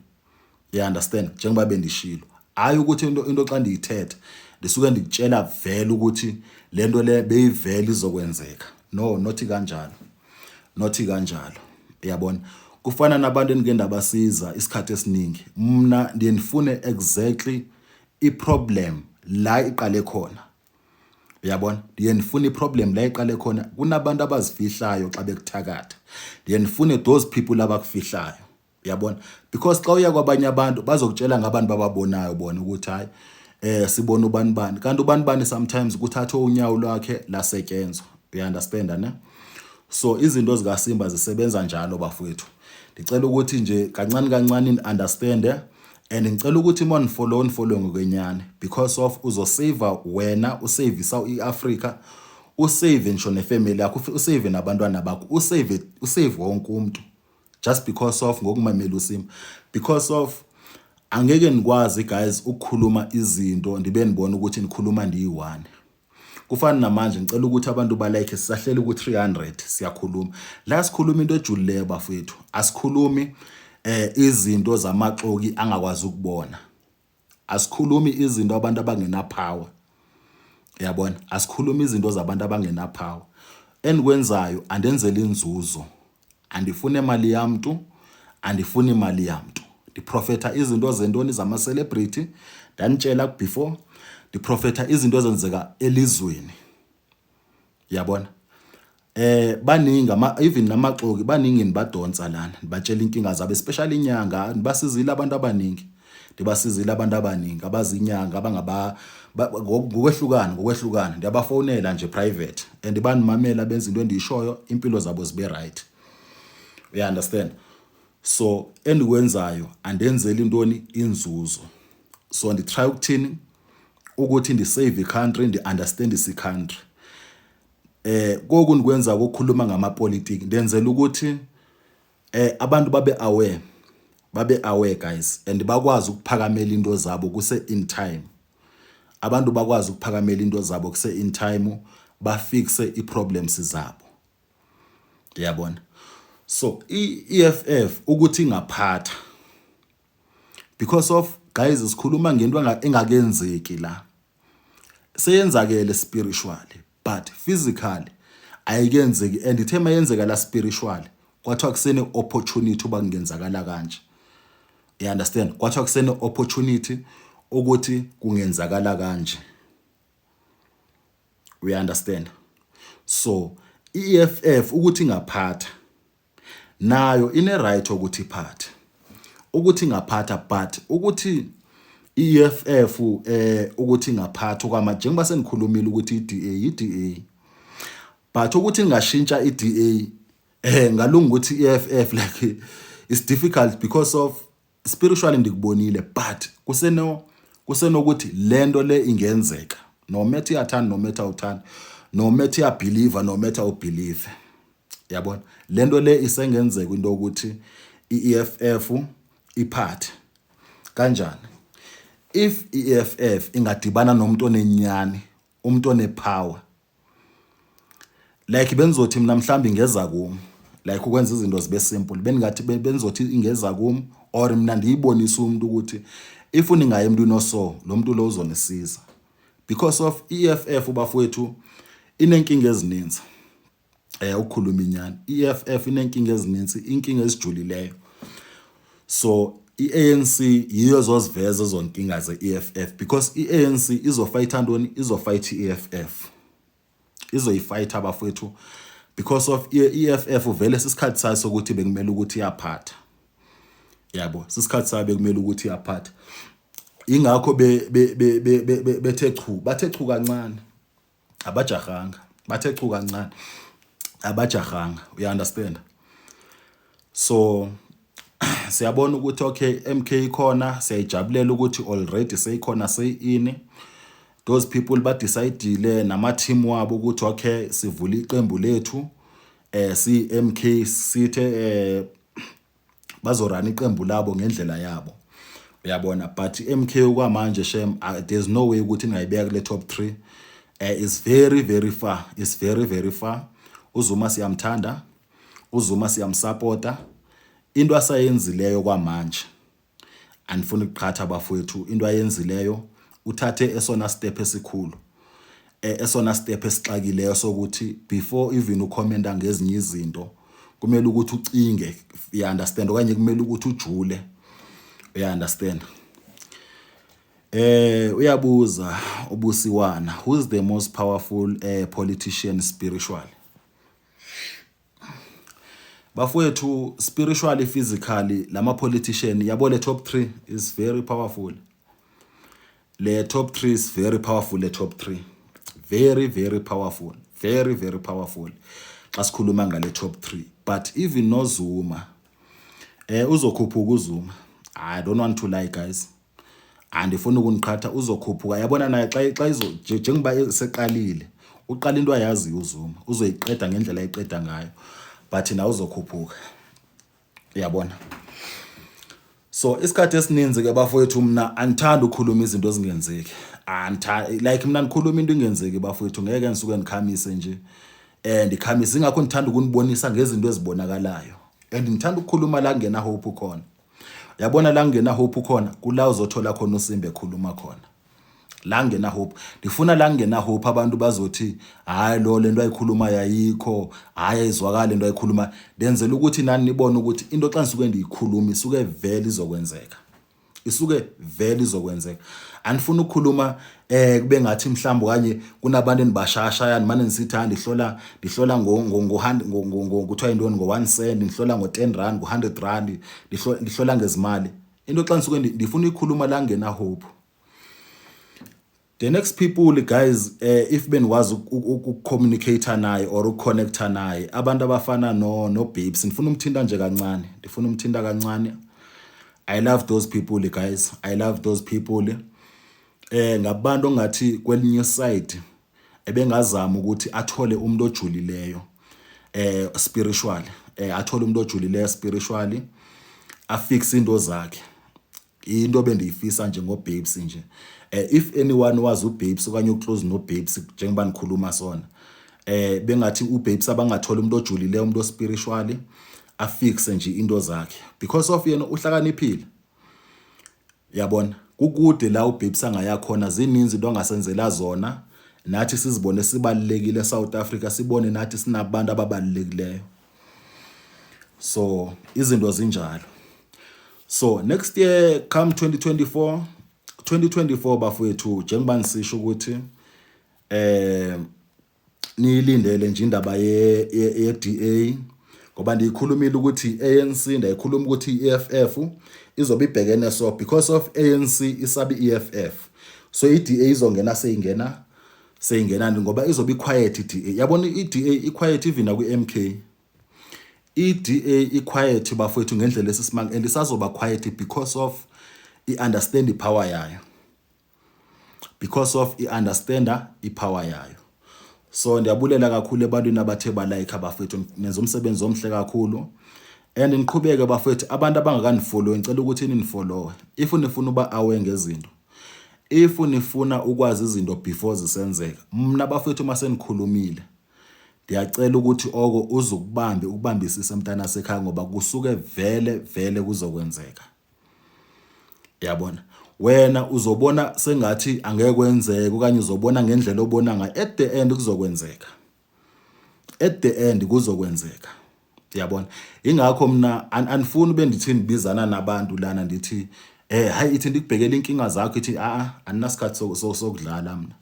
you understand, njengoba bendishilo. Hayi ukuthi into xa ndiyithetha ndisuke ndikutshela vele ukuthi lento le beyivele izokwenzeka. No, not kanjalo, not kanjalo, uyabona. Kufana nabantu endike ndabasiza isikhathi esiningi, mna ndiye ndifune exactly i-problem la iqale khona, uyabona. Ndiye ndifune i-problem la iqale khona. Kunabantu abazifihlayo xa bekuthakatha, ndiye ndifune those people abakufihlayo, uyabona, because xa uya kwabanye abantu bazokutshela ngabantu bababonayo bona ukuthi, "Hayi, sibona ubani bani," kanti ubani bani sometimes kuthathwe unyawo lwakhe lasetyenzwa, you understand ne? So izinto zikaSimba zisebenza njalo bafowethu. Ndicela ukuthi nje kancane kancane ni-understand, and ngicela ukuthi uma ni-follow, ni-follow ngokwenyani, because of uzosave wena, usavisa iAfrica, usave ngisho ne-family yakho, usave nabantwana bakho, usave wonke umuntu, just because of ngokumamela uSimba, because of angeke nikwazi guys ukukhuluma izinto ndibe nibona ukuthi nikhuluma ndiyi-one. Kufana namanje, ngicela ukuthi abantu ba-like, sisahleli ku-300. Siyakhuluma la, sikhuluma into ejulileyo bafowethu, asikhulumi izinto zamaxoki angakwazi ukubona, asikhulumi izinto abantu abangena power, uyabona, asikhulumi izinto zabantu abangena power. Endikwenzayo andenzeli inzuzo, andifuni imali yamntu, andifuni imali yamntu. Ndiprofetha izinto zentoni, zama-celebrity, ndanitshela before, ndiprofetha izinto ezenzeka elizweni, uyabona. Baningi ama even namaxoki baningi, nibadonsa lana, nibatshela inkinga zabo, especially inyanga. Nibasizile abantu abaningi, ndibasizile abantu abaningi abazinyanga abangaba ngokwehlukana ngokwehlukana. Ndiyabafonela nje private and banimamela, benza into endiyishoyo, impilo zabo zibe right, you understand. So endikwenzayo andenzeli intoni, inzuzo. So ndi-try ukuthini, ukuthi ndi-save i-country, ndi-understand isi-country. Koku ndikwenza ukukhuluma ngamapolitiki, ndenzela ukuthi abantu babe aware, babe aware guys, and bakwazi ukuphakamela into zabo kuse in time. Abantu bakwazi ukuphakamela into zabo kuse in time, bafixe i-problems zabo, uyabona. So i-EFF ukuthi ingaphatha, because of guys, sikhuluma ngento engakenzeki la, seyenzakele spiritually, but physically ayikenzeki, and ithe mayenzeka la spiritually kwathiwa kusene opportunity uba kungenzakala kanje, you understand, kwathiwa kusene opportunity ukuthi kungenzakala kanje, we understand. So iEFF ukuthi ingaphatha nayo ine right ukuthi iphathe. Ukuthi ingaphatha, but ukuthi iEFF ukuthi ingaphatha kwama, njengoba sengikhulumile ukuthi iDA, iDA, but ukuthi ingashintsha iDA ngalunga ukuthi iEFF, like, it's difficult because of spiritually ndikubonile, but kusenokuthi lento le ingenzeka, no matter iyathanda, no matter awuthanda, no matter uyabelieve, no matter ubelieve, yabona, lento le isengenzeka into ukuthi iEFF iphathe kanjani if iEFF ingadibana nomuntu onenyani, umuntu onepower. Like benzothi mina mhlawumbe ingeza kum, like ukwenza izinto zibe simple, bengathi benzothi ingeza kum or mina ndiyibonise umuntu ukuthi if ningaye emntwini oso, lo muntu lo uzonisiza, because of EFF, bafowethu, inenkinga ezininzi. Ukukhuluma inyani, iEFF inenkinga ezininzi, inkinga ezijulileyo. So iANC yiyo ezoziveza ezonkinga zeEFF, because iANC izofighta ntoni? Izofight iEFF, izoyifighta, bafowethu, because of iEFF vele sisikhathi sayo sokuthi bekumele ukuthi iyaphatha, yabo, sisikhathi sayo bekumele ukuthi iyaphatha. Ingakho be bethe chu, bathe chu kancane, abajahanga, bathe chu kancane, abajahanga, you understand? So siyabona ukuthi okay, MK ikhona, siyayijabulela ukuthi already seyikhona, seyini, those people badecidile nama team wabo ukuthi okay, sivula iqembu lethu si MK, sithe bazorana iqembu labo ngendlela yabo, uyabona. But MK kwamanje, shem, there's no way ukuthi ngayibeka kule top 3. Is very very far, is very very far. uZuma siyamthanda, uZuma siyamsupporta. Into asayenzileyo kwamanje, andifuni ukuqhatha, bafowethu, into ayenzileyo, uthathe esona step esikhulu, esona step esixakileyo sokuthi before even ucommenta ngezinye izinto kumele ukuthi ucinge, you understand, okanye kumele ukuthi ujule, you understand? Uyabuza uBusiwana, "Who's the most powerful politician spiritually?" Bafowethu, spiritually, physically, lama politician, yabo, le top 3 is very powerful. Le top 3 is very powerful, le top 3 very very powerful, very very powerful xa sikhuluma ngale top 3. But even noZuma uzokhuphuka uZuma. I don't want to lie, guys, andifuni ukuniqhatha, uzokhuphuka, yabona. Naye xa izo, njengoba seqalile, uqala into ayaziyo uZuma, uzoyiqeda ngendlela ayiqeda ngayo, but nawe uzokhuphuka, uyabona. So isikhathi esininzi ke, bafowethu, mina andithandi ukukhuluma izinto ezingenzeki. Like mina ndikhuluma into ingenzeki, bafowethu, ngeke ngisuke ndikhamise nje, ndikhamise. Ingakho ndithanda ukunibonisa ngezinto ezibonakalayo and ngithanda ukukhuluma la kungena hope khona, yabona. La kungena hope khona, kula uzothola khona uSimba ekhuluma khona. La ngena hope, ndifuna la ngena hope, abantu bazothi hayi, lo lento ayikhuluma yayikho, hayi, ayizwakala into ayikhuluma. Ndenzela ukuthi nani nibone ukuthi into xa ndisuke ndiyikhuluma isuke vele izokwenzeka, isuke vele izokwenzeka. Andifuni ukukhuluma kube ngathi mhlawumbe okanye kunabantu enibashashaya, manje nisithi ha, ndihlola ngo kuthiwa yintoni, ngo-1 cent, ndihlola ngo-10 rand, ngo-100 rand, ndihlola ngezimali. Into xa ndisuke ndifuna uyikhuluma la ngena hope. The next people, guys, if benikwazi ukucommunicate naye or ukuconnecta naye, abantu abafana no Babes, ndifuna umthinta nje kancane, ndifuna umthinta kancane. I love those people, guys, I love those people. Ngabantu ongathi kwelinye side ebengazama ukuthi athole umuntu ojulileyo spiritually, athole umuntu ojulileyo spiritually, afix into zakhe. Into bendiyifisa nje ngoBabes nje, if anyone wazi uBabes okanye uclose noBabes, njengoba nikhuluma sona, bengathi uBabes abangathola umuntu ojulileyo, umuntu ospiritually, afixe nje into zakhe, because of yena uhlakaniphile, yabona. Kukude la uBabes angaya khona, zininzi into angasenzela zona, nathi sizibone sibalulekile eSouth Africa, sibone nathi sinabantu ababalulekileyo. So izinto zinjalo. So next year, come 2024, 2024, bafowethu, njengoba nisisho ukuthi niyilindele nje indaba ye DA. Ngoba ndiyikhulumile ukuthi i-ANC, ndayikhuluma ukuthi i-EFF izobe ibhekene, so because of ANC isabi i-EFF, so i-DA izongena seyingena ngoba izobe i-quiet i-DA. Yabona, i-DA i-quiet even nakwi-MK. I-DA i-quiet, bafowethu, ngendlela esisimanga, and isazoba quiet because of i-understand i-power yayo, because of i-understanda i-power yayo. So ndiyabulela kakhulu ebantwini abathe ba-like, bafethu, nenza umsebenzi omhle kakhulu and niqhubeke, bafethu. Abantu abangakani-follow, ngicela ukuthi nini-follow if nifuna uba aware ngezinto, if nifuna ukwazi izinto before zisenzeka. Mna, bafethu, uma senikhulumile, ndiyacela ukuthi oko uzukubambe ukubambisise, mntana sekhaya, ngoba kusuke vele vele kuzokwenzeka. Yabona, wena uzobona sengathi angeke kwenzeke okanye uzobona ngendlela obona ngayo, at the end kuzokwenzeka, at the end kuzokwenzeka. Yabona, ingakho mina anifuni bendithi ndibizana nabantu lana, ndithi hayi, ithi ndikubhekela inkinga zakho, ithi a aninasikhathi sokudlala mina.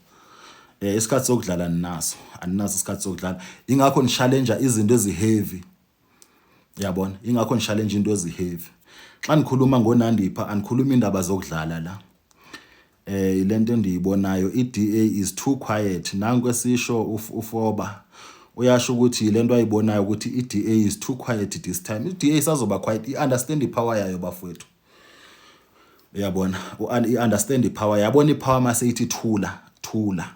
Isikhathi sokudlala ninaso, aninaso isikhathi sokudlala. Ingakho ni-challenge izinto ezi-heavy. Yabona, ingakho ni-challenge into ezi-heavy. Xa nikhuluma ngoNandipha, anikhuluma indaba zokudlala la. Lento endiyibonayo, iDA is too quiet. Nanku esisho uFoba, uyasho ukuthi lento ayibonayo ukuthi iDA is too quiet this time. iDA isazoba quiet, i-understand i-power yayo, bafowethu. Uyabona, i-understand i-power, yabona i-power mase ithi thula, thula,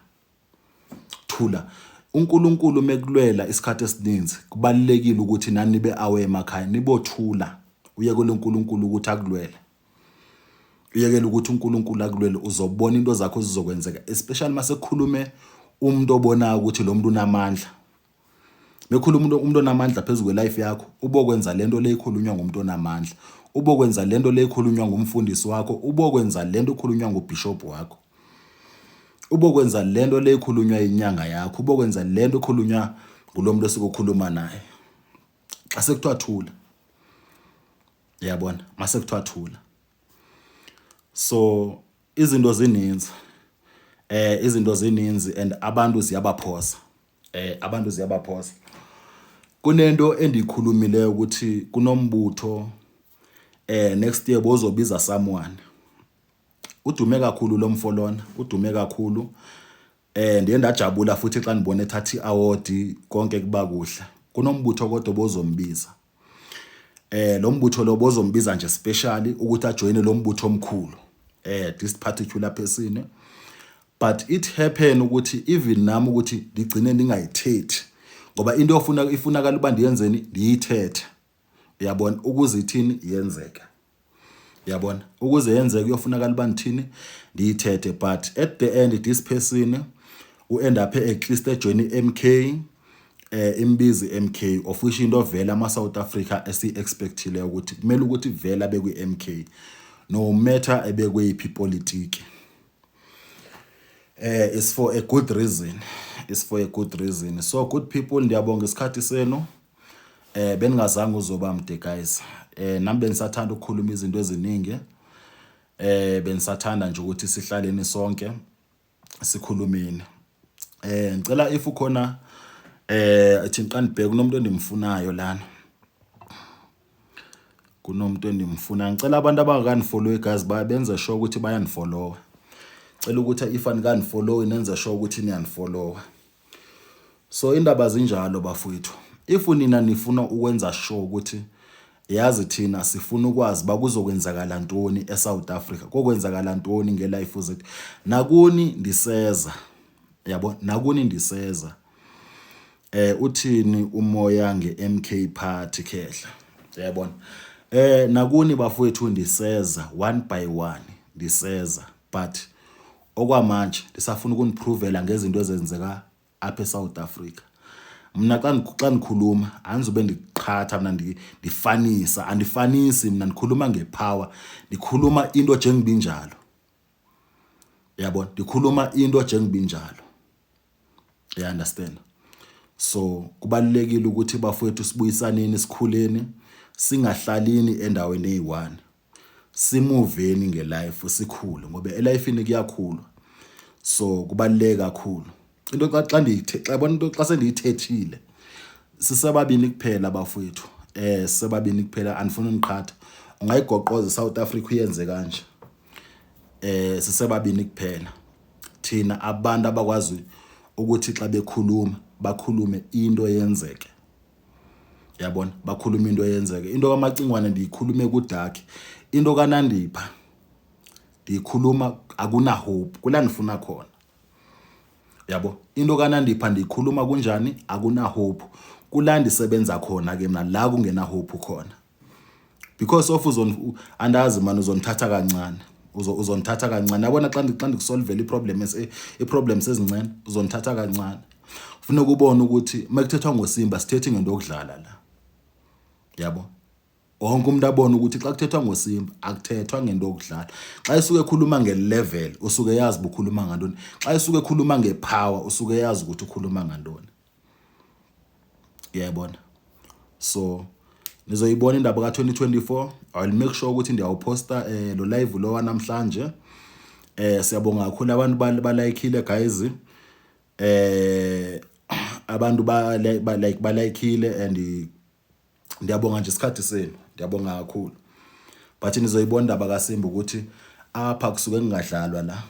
thula. UNkulunkulu mekulwela isikhathi esininzi, kubalekile ukuthi nani nibe aware emakhaya, nibothula, uyekele uNkulunkulu ukuthi akulwele, uyekele ukuthi uNkulunkulu akulwele. Uzobona into zakho zizokwenzeka, especially mase kukhulume umuntu obonayo ukuthi lo muntu unamandla. Bekhuluma umuntu onamandla phezulu kwe-life yakho, ubokwenza lento le ikhulunywa ngumuntu onamandla, ubokwenza lento le ikhulunywa ngumfundisi wakho, ubokwenza lento ikhulunywa ngubishop wakho, ubokwenza lento le ikhulunywa inyanga yakho, ubokwenza lento ikhulunywa ngulo muntu osikukhuluma naye xa sekuthiwa thula. Uyabona, mase kuthiwa thula. So izinto zininzi, izinto zininzi and abantu ziyabaphosa, abantu ziyabaphosa. Kunento endiyikhulumileyo ukuthi kunombutho next year bozobiza someone udume kakhulu, lo mfo lona udume kakhulu. Ndiye ndajabula futhi xa ndibona ethatha i-award, konke kuba kuhle. Kunombutho kodwa bozombiza, lo mbutho lo bozombiza nje specially ukuthi ajoyine lo mbutho omkhulu, this particular person. But it happen ukuthi even nami ukuthi ndigcine ndingayithethi, ngoba into ofuna ifunakala uba ndiyenzeni, ndiyithethe. Uyabona, ukuze ithini, yenzeke. Uyabona, ukuze yenzeke kuyofunakala uba ndithini, ndiyithethe. But at the end this person u-end up at least ejoyine i-MK, imbizi MK, of which into vele ama South Africa esi-expectile ukuthi kumele ukuthi vele abe kwi-MK no matter ebekweyiphi politiki. Is for a good reason, is for a good reason. So good people, ndiyabonga isikhathi senu. Beningazange uzoba mde, guys. Nami bengisathanda ukukhuluma izinto eziningi, bengisathanda nje ukuthi sihlaleni sonke sikhulumeni. Ngicela if ukhona, athi ngiqanda ngibheke, kunomuntu endimfunayo lana, kunomuntu endimfuna. Ngicela abantu abangakani-follow, guys, benze sure ukuthi bayani-follow. Cela ukuthi if anikani-follow, nenze sure ukuthi niyani-follow. So indaba zinjalo, bafowethu. If nina nifuna ukwenza sure ukuthi yazi thina sifuna ukwazi bakuzokwenzakala ntoni eSouth Africa, kokwenzakala ntoni nge-life zethu, nakuni ndiseza, yabo, nakuni ndiseza. Uthini umoya ngeMK Party, khehla? Yabona, nakuni, bafowethu, ndiseza one by one, ndiseza. But okwamanje ndisafuna ukuniprovela ngezinto ezenzeka apha eSouth Africa. Mina xa ndikhuluma, andizobe ndiqhatha mina, ndifanisa, andifanisi mina, ndikhuluma nge-power, ndikhuluma into njengoba injalo. Yabona, ndikhuluma into njengoba injalo, you understand? So kubalulekile ukuthi, bafowethu, sibuyisaneni, sikhuleni, singahlalini endaweni eyi-one, simuveni nge-life, sikhule, ngoba e-lifeini kuyakhulwa. So kubaluleke kakhulu into xa ndiyithe, xa yabona into xa sendiyithethile. Sisebabini kuphela bafowethu, sisebabini kuphela, andifuni uniqhatha. Ungayigoqoza iSouth Africa uyenze kanje. Sisebabini kuphela thina abantu abakwazi ukuthi xa bekhuluma bakhulume into yenzeke. Yabona, bakhuluma into eyenzeke. Into kaMacingwane ndiyikhulume kudark, into kaNandipha ndiyikhuluma akuna hope kula ndifuna khona. Yabo, into kaNandipha ndiyikhuluma kunjani, akuna hope kula ndisebenza khona ke mna, la kungena hope khona. Because of uzon andazi man, uzonithatha kancane, uzonithatha kancane. Yabona xa xa ndikusolvela i-problem, i-problems ezincane, uzonithatha kancane. Funeka ubone ukuthi makuthethwa ngoSimba sithethi ngento yokudlala la. Yabo, wonke umuntu abone ukuthi xa kuthethwa ngoSimba akuthethwa ngento yokudlala. Xa esuke ekhuluma nge-level usuke yazi uba ukhuluma ngantoni, xa esuke ekhuluma nge-power usuke yazi ukuthi ukhuluma ngantoni. Uyayibona? So nizoyibona indaba ka-2024. I will make sure ukuthi ndiyawuphosta lo live lo wanamhlanje. Siyabonga kakhulu abantu balayikile guys. Abantu ba like balayikile and ndiyabonga nje isikhathi senu, ndiyabonga kakhulu. But nizoyibona indaba kaSimba ukuthi apha kusuke kungadlalwa la.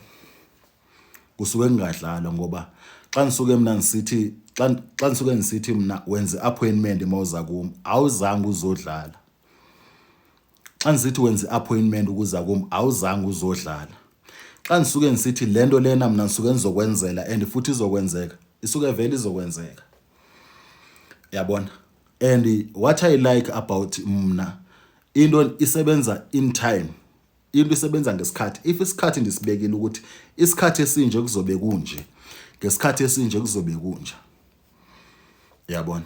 Kusuke kungadlalwa ngoba xa ngisuke mina ngisithi xa ngisuke ngisithi mina wenze appointment mawuza kum, awuzange uzodlala. Xa ngisithi wenze appointment ukuza kum, awuzange uzodlala. Xa ngisuke ngisithi lento lena mina ngisuke ngizokwenzela and futhi izokwenzeka, isuke vele izokwenzeka. Yabona? And what I like about mna, into isebenza in time. Into isebenza ngesikhathi. If isikhathi ndisibekile ukuthi isikhathi esinje kuzobe kunje, ngesikhathi esinje kuzobe kunje. Yabona?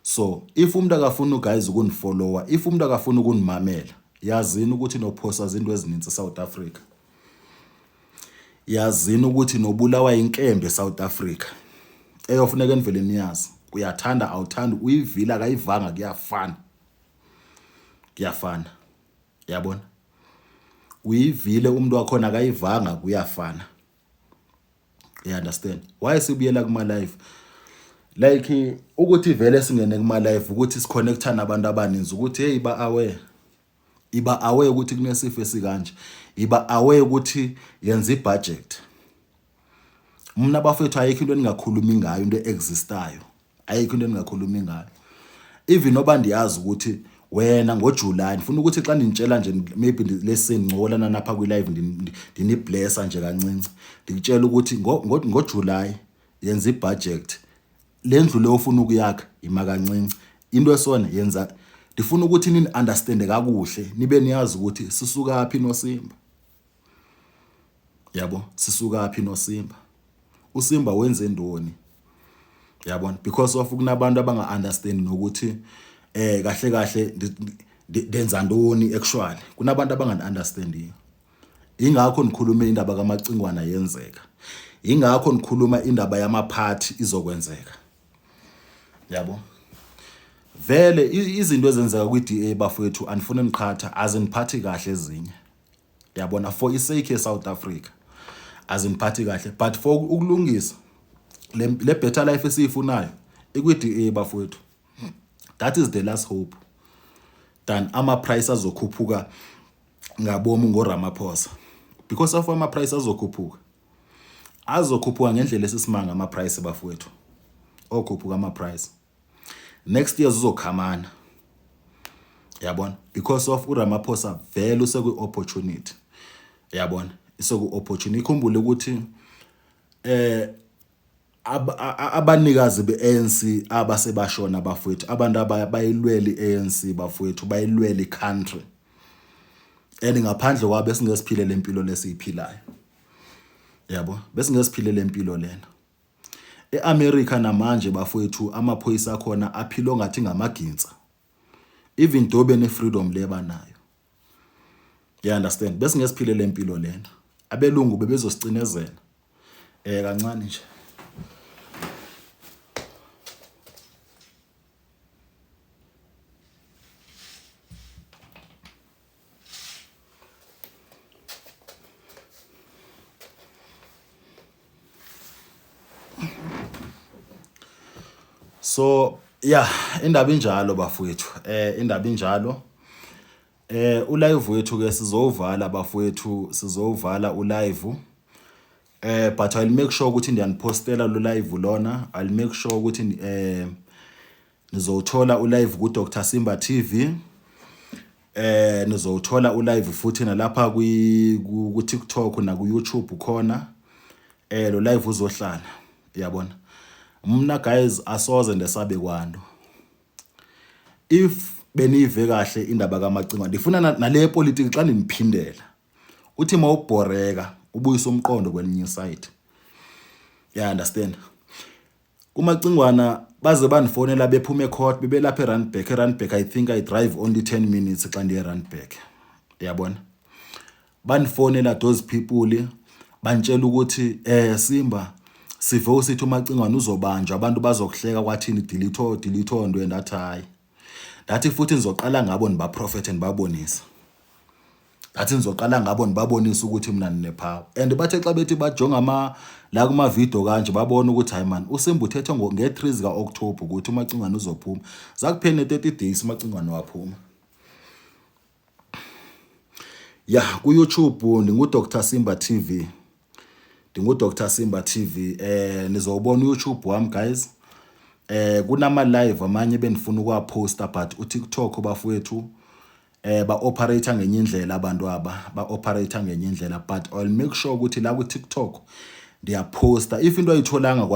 So if umuntu akafuni guys ukunifollowa, if umuntu akafuni ukunimamela, yazini ukuthi nophosa izinto ezininzi eSouth Africa. Yazini ukuthi nobulawa inkembe eSouth Africa. Eyofuneka enivele niyazi. Uyathanda awuthandi, uyivila akayivanga, kuyafana. Kuyafana. Yabona? Uyivile umuntu wakhona akayivanga, kuyafana. You understand? Why sibuyela kuma live? Like ukuthi vele singene kuma live ukuthi siconnecta nabantu abaninzi ukuthi hey ba aware. Iba aware ukuthi kunesifo esikanje. Iba aware ukuthi yenza ibudget. Mina bafethu ayikho into eningakhulumi ngayo, into existayo. Ayikho into eningakhulumi ngayo. Even noba ndiyazi ukuthi wena ngoJuly ndifuna ukuthi xa ndinitshela nje maybe lesincokolana napha kwi live ndiniblessa nje kancinci, ndikutshela ukuthi ngoJuly yenza ibudget. Le ndlu le ofuna ukuyakha ima kancinci, into esona yenza. Ndifuna ukuthi nini understand kakuhle, nibe niyazi ukuthi sisuka phi noSimba. Yabo, sisuka phi noSimba, uSimba wenze ntoni. Yabona, because of kunabantu abanga understand nokuthi kahle kahle ndenza ntoni actually. Kunabantu abanga understandiyo. Ingakho nikhuluma indaba kaMacingwana yenzeka, ingakho nikhuluma indaba yamaphathi izokwenzeka. Yabo, vele izinto ezenzeka kwi-DA bafowethu, andifuni niqhatha, aziniphathi kahle ezinye. Yabona, for isake yeSouth Africa aziniphathi kahle, but for ukulungisa le better life esiyifunayo ikwi-DA bafowethu. That is the last hope than ama price azokhuphuka ngabomu ngoRamaphosa. Because of ama price azokhuphuka, azokhuphuka ngendlela esisimanga ama price bafowethu. Okhuphuka ama price next year zizokhamana. Yabona, because of uRamaphosa vele usekwi opportunity. Yabona, iseku opportunity. Ikhumbule ukuthi abanikazi beANC abasebashona bafowethu, abantu abayilwela iANC bafowethu, bayilwela icountry, and ngaphandle kwabo besingesiphile lempilo lesiyiphilayo. Yabo, besingesiphile lempilo lena. EAmerica namanje bafowethu amaphoyisa akhona aphila ngathi ngamaginsa, even though bene freedom le banayo. You understand? Besingesiphile lempilo lena, abelungu bebezosicinezela kancane nje. So Ya, indaba injalo bafowethu. Indaba injalo. Ulive wethu ke sizowuvala bafowethu, sizowuvala ulive. But I'll make sure ukuthi ndiyanipostela lo live lona. I'll make sure ukuthi nizowuthola ulive ku Dr Simba TV. Nizowuthola ulive futhi nalapha kwi ku TikTok na ku YouTube khona. Lo live uzohlala. Uyabona? Mna guys asoze ndesabe kwanto. If benive kahle indaba kaMacingwane ndifuna nale politiki xa ndiniphindela. Uthi mawubhoreka ubuyisa umqondo kwelinye side. Yeah, understand. Kumacingwana baze bandifonela bephuma ecourt bebelapha eRandburg. ERandburg I think I drive only 10 minutes xa ndiye eRandburg. Uyabona? Bandifonela those people bantshela ukuthi Simba sive usithi uMacingwane uzobanjwa abantu bazokuhleka kwathini delete delete nto. Ndathi hayi, ndathi futhi nizoqala ngabo nibaprofethe nibabonise, ngathi nizoqala ngabo nibabonise ukuthi mina ninepower. And bathe xa bethi bajonga ama la kuma video kanje babona ukuthi hayi man, uSimba uthethe nge-3 zika-October ukuthi uMacingwane uzophuma, zakuphela ne-30 days uMacingwane waphuma. Ya, ku-YouTube ndingu-Dr Simba TV, ndingu-Dr Simba TV. Nizowubona uYouTube wami guys. Kunama live amanye bendifuna ukuwaposta but uTikTok bafowethu ba operate ngenye indlela, abantu aba ba operate ngenye indlela, but I'll make sure ukuthi la ku TikTok ndiyaposta. If into ayitholanga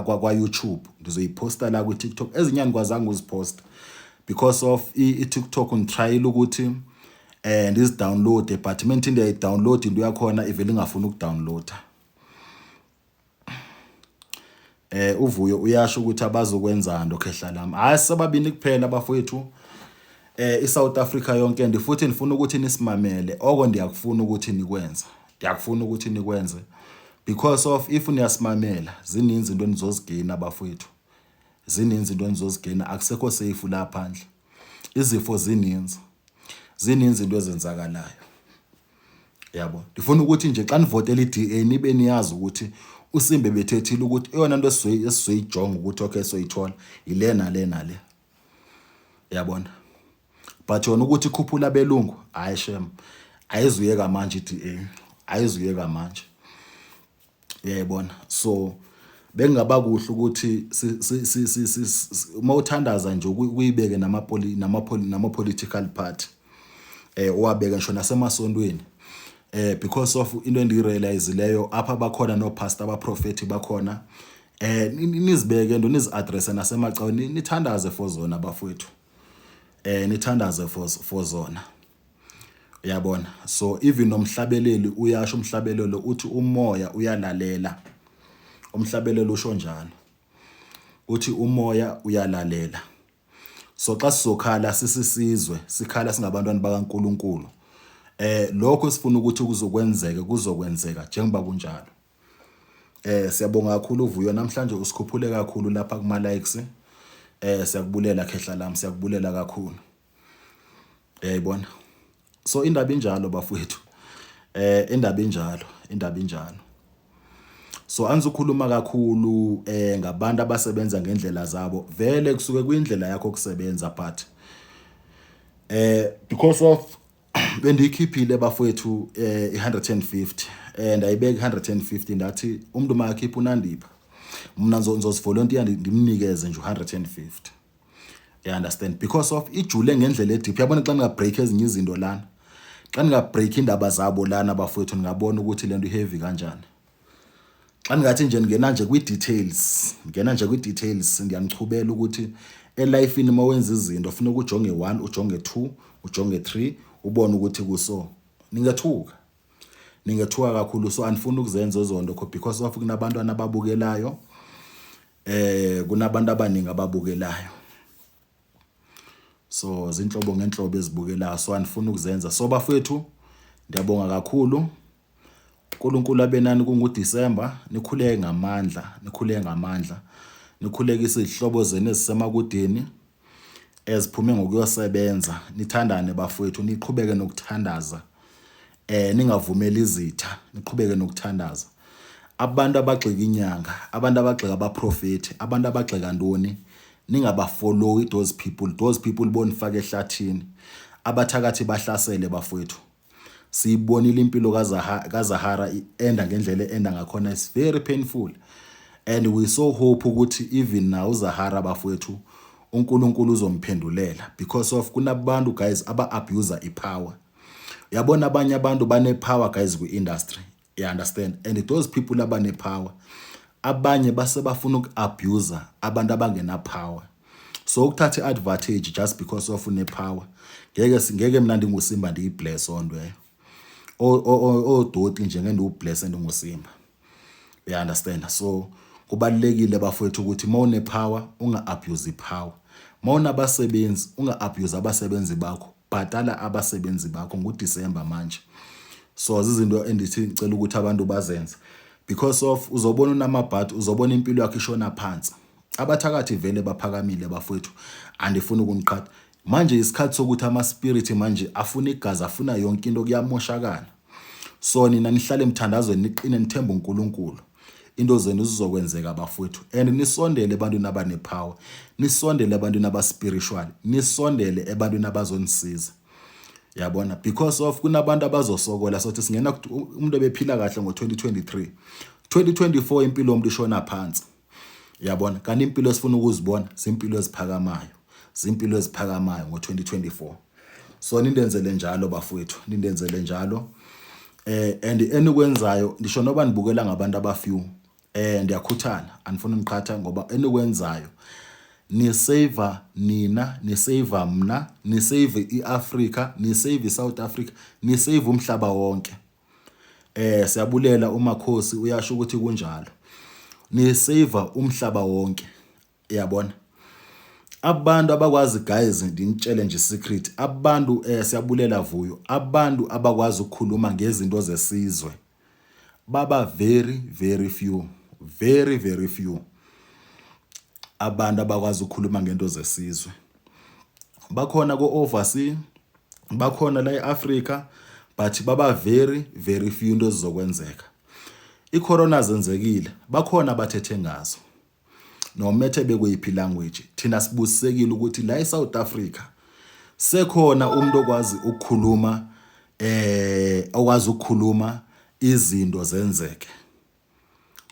kwa YouTube ndizoyiposta la ku TikTok. Ezinye andikwazanga uziposta because of i TikTok ngitryile ukuthi ndizidownload, but mengithi ndiyayidownload into yakhona ivele ingafuni ukudownloada. Uvuyo uyasho ukuthi abazokwenzani okhehla lami. Hayi, sababini kuphela bafowethu, iSouth Africa yonke. Ndifuthi ndifuna ukuthi nisimamele oko ndiyakufuna ukuthi nikwenze, ndiyakufuna ukuthi nikwenze because of if niyasimamela zininzi into enizozigena bafowethu, zininzi into enizozigena. Akusekho safe la phandle, izifo zininzi, zininzi into ezenzakalayo yabo. Ndifuna ukuthi nje xa nivotela i-DA nibe niyazi ukuthi uSimbe bethethile ukuthi eyona nto esizoyijonga ukuthi okay soyithola yile nale nale, yabona. But yona ukuthi ikhuphula abelungu, hayi shem, ayizuyeka manje i-DA, ayizuyeka manje, uyayibona. So bekungaba kuhle ukuthi uma uthandaza nje ukuyibeke nama political party uwabeke ngisho nasemasontweni because of into endiyirealize leyo apha bakhona no pastor, abaprofeti bakhona. Nizibeke into nizi-address nasemacaweni, nithandaze for zona bafowethu, nithandaze for zona, uyabona. So even nomhlabeleli uyasho, umhlabelelo uthi umoya uyalalela, umhlabelelo usho njalo uthi umoya uyalalela. So xa sizokhala sisisizwe, sikhala singabantwana bakaNkuluNkulu, lokho sifuna ukuthi kuzokwenzeka kuzokwenzeka njengoba kunjalo. Siyabonga kakhulu uVuyo, namhlanje usikhuphule kakhulu lapha kuma likes. Siyakubulela khehla lami, siyakubulela kakhulu, uyayibona. So indaba injalo bafowethu, indaba injalo, indaba injalo. So angizukhuluma kakhulu ngabantu abasebenza ngendlela zabo, vele kusuke kuyindlela yakho kusebenza, but because of bendiyikhiphile bafowethu i-150, ndayibeka i-150, ndathi umuntu makakhipha uNandipha mna ngizozivolontiya ndimnikeze nje u-150, you understand, because of ijule ngendlela edeep, yabona. Xa ningabreak ezinye izinto lana, xa ningabreak indaba zabo lana bafowethu, ningabona ukuthi lento iheavy kanjani. Xa ningathi nje ngena nje kwi-details, ngena nje kwi-details, ndiyanichubela ukuthi elifini uma wenza izinto funeka ujonge 1, ujonge 2, ujonge 3, ubone ukuthi kuso ningethuka, ningethuka kakhulu. So andifuni ukuzenza ezo nto because of kunabantwana ababukelayo, kunabantu abaningi ababukelayo, so zinhlobo ngenhlobo ezibukelayo, so andifuni ukuzenza. So bafethu, ndiyabonga kakhulu. uNkulunkulu abe nani. KunguDisemba, nikhuleke ngamandla, nikhuleke ngamandla, nikhulekise izihlobo zenu ezisemakudeni eziphume ngokuyosebenza. Nithandane bafowethu, niqhubeke nokuthandaza, ningavumeli izitha, niqhubeke nokuthandaza. Abantu abagxeka inyanga, abantu abagxeka abaprofeti, abantu abagxeka ntoni. Ningabafollowi those people, those people bonifaka ehlathini. Abathakathi bahlasele bafowethu. Siyibonile impilo kaZahara i-enda ngendlela e-enda ngakhona, it's very painful and we so hope ukuthi even now uZahara bafowethu uNkulunkulu uzomphendulela, because of kunabantu guys aba-abuser ipower. Uyabona, abanye abantu bane-power guys kwi-industry, you understand, and those people abane-power abanye base bafuna uku-abuser abantu abangena-power. So ukuthatha i-advantage just because of une-power, ngeke ngeke mina ndinguSimba ndiyibless onto leyo. Odoti nje ngeke ndiwubless ndinguSimba, you understand? So kubalulekile bafowethu ukuthi uma une-power unga-abuse i-power, uma unabasebenzi unga-abuse abasebenzi bakho, bhatala abasebenzi bakho. NguDisemba manje, so izinto endithi ngicela ukuthi abantu bazenze, because of uzobona unamabhadi, uzobona impilo yakho ishona phansi. Abathakathi vele baphakamile bafowethu, andifuni ukuniqhatha. Manje isikhathi sokuthi ama-spirit manje afuna igazi, afuna yonke into, kuyamoshakala. So nina nihlale emthandazweni, niqine, nithembe uNkulunkulu, into zenu zizokwenzeka bafowethu. And nisondele ebantwini abanepower, nisondele ebantwini aba-spiritual, nisondele ebantwini abazonisiza, yabona, because of kunabantu abazosokola. Sothi singena umuntu ebephila kahle ngo-2023, 2024 impilo yomuntu ishona phansi, yabona. Kanti impilo esifuna ukuzibona zimpilo eziphakamayo, zimpilo eziphakamayo ngo-2024. So nindenzele njalo bafowethu, nindenzele njalo. And enikwenzayo, ndisho noba nibukela ngabantu abafew, ndiyakhuthala, andifuni niqhatha, ngoba enikwenzayo nisave nina, nisave mna, nisave iAfrica, nisave iSouth Africa, nisave umhlaba wonke. Siyabulela umakhosi, uyasho ukuthi kunjalo, nisave umhlaba wonke, uyabona. Abantu abakwazi guys, ndinitshele nje secret, abantu siyabulela Vuyo, abantu abakwazi ukukhuluma ngezinto zesizwe baba very very few, very very few. Abantu abakwazi ukukhuluma ngento zesizwe bakhona ko-overseas, bakhona la e-Africa, but baba very very few. Into ezizokwenzeka, icorona zenzekile, bakhona abathethe ngazo nomethe bekuyiphi language. Thina sibusisekile ukuthi la eSouth Africa sekhona umuntu okwazi ukukhuluma, okwazi ukukhuluma izinto zenzeke.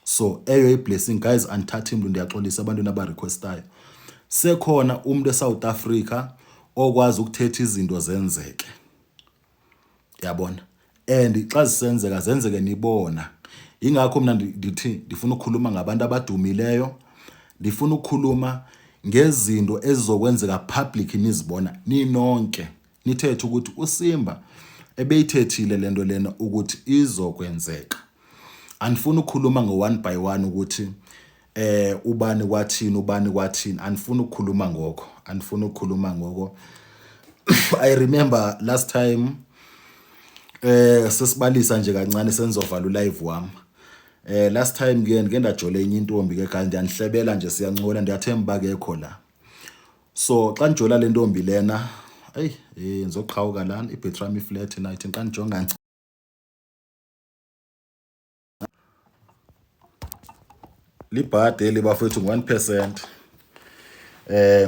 So eyo i-blessing guys, andithathi mntu, ndiyaxolisa ebantwini abarequestayo. Sekhona umuntu eSouth Africa okwazi ukuthetha izinto zenzeke, yabona, and xa zisenzeka zenzeke nibona. Ingakho mina ndithi ndifuna ukukhuluma ngabantu abadumileyo, ndifuna ukukhuluma ngezinto ezizokwenzeka public, nizibona ninonke, nithethe ukuthi uSimba ebeyithethile lento lena ukuthi izokwenzeka. Andifuni ukukhuluma ngo-one by one ukuthi ubani kwathini, ubani kwathini, andifuni ukukhuluma ngokho, andifuni ukukhuluma ngoko. I remember last time, sesibalisa nje kancane, senizovala ulive wami. Last time ke ngike ndajola enye intombi ke guys, ndiyanihlebela nje, siyancola, ndiyathemba bakekho la. So xa ndijola le ntombi lena, eyi ngizoqhawuka lana, ibhetri yami iflat night xa ndijonga libhadi eli bafethu, ngu-1%,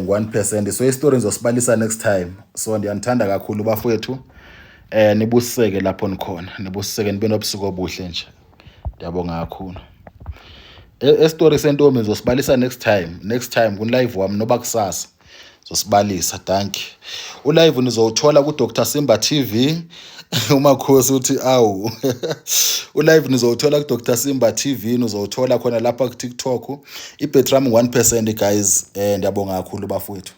ngu-1%. So istory ngizosibalisa next time. So ndiyanithanda kakhulu bafowethu, nibusiseke lapho nikhona, nibusiseke, nibe nobusuku obuhle nje, ndiyabonga kakhulu. Esitori sentombi ngizosibalisa next time, next time kun-live wami noba kusasa zosibalisa. Thank you. Ulive nizowuthola ku-Dr Simba TV. Umakhosi uthi awu, ulive nizowuthola ku-Dr Simba TV, nizowuthola khona lapha ku-TikTok. Ibhetri yami 1% guys, ndiyabonga kakhulu bafowethu.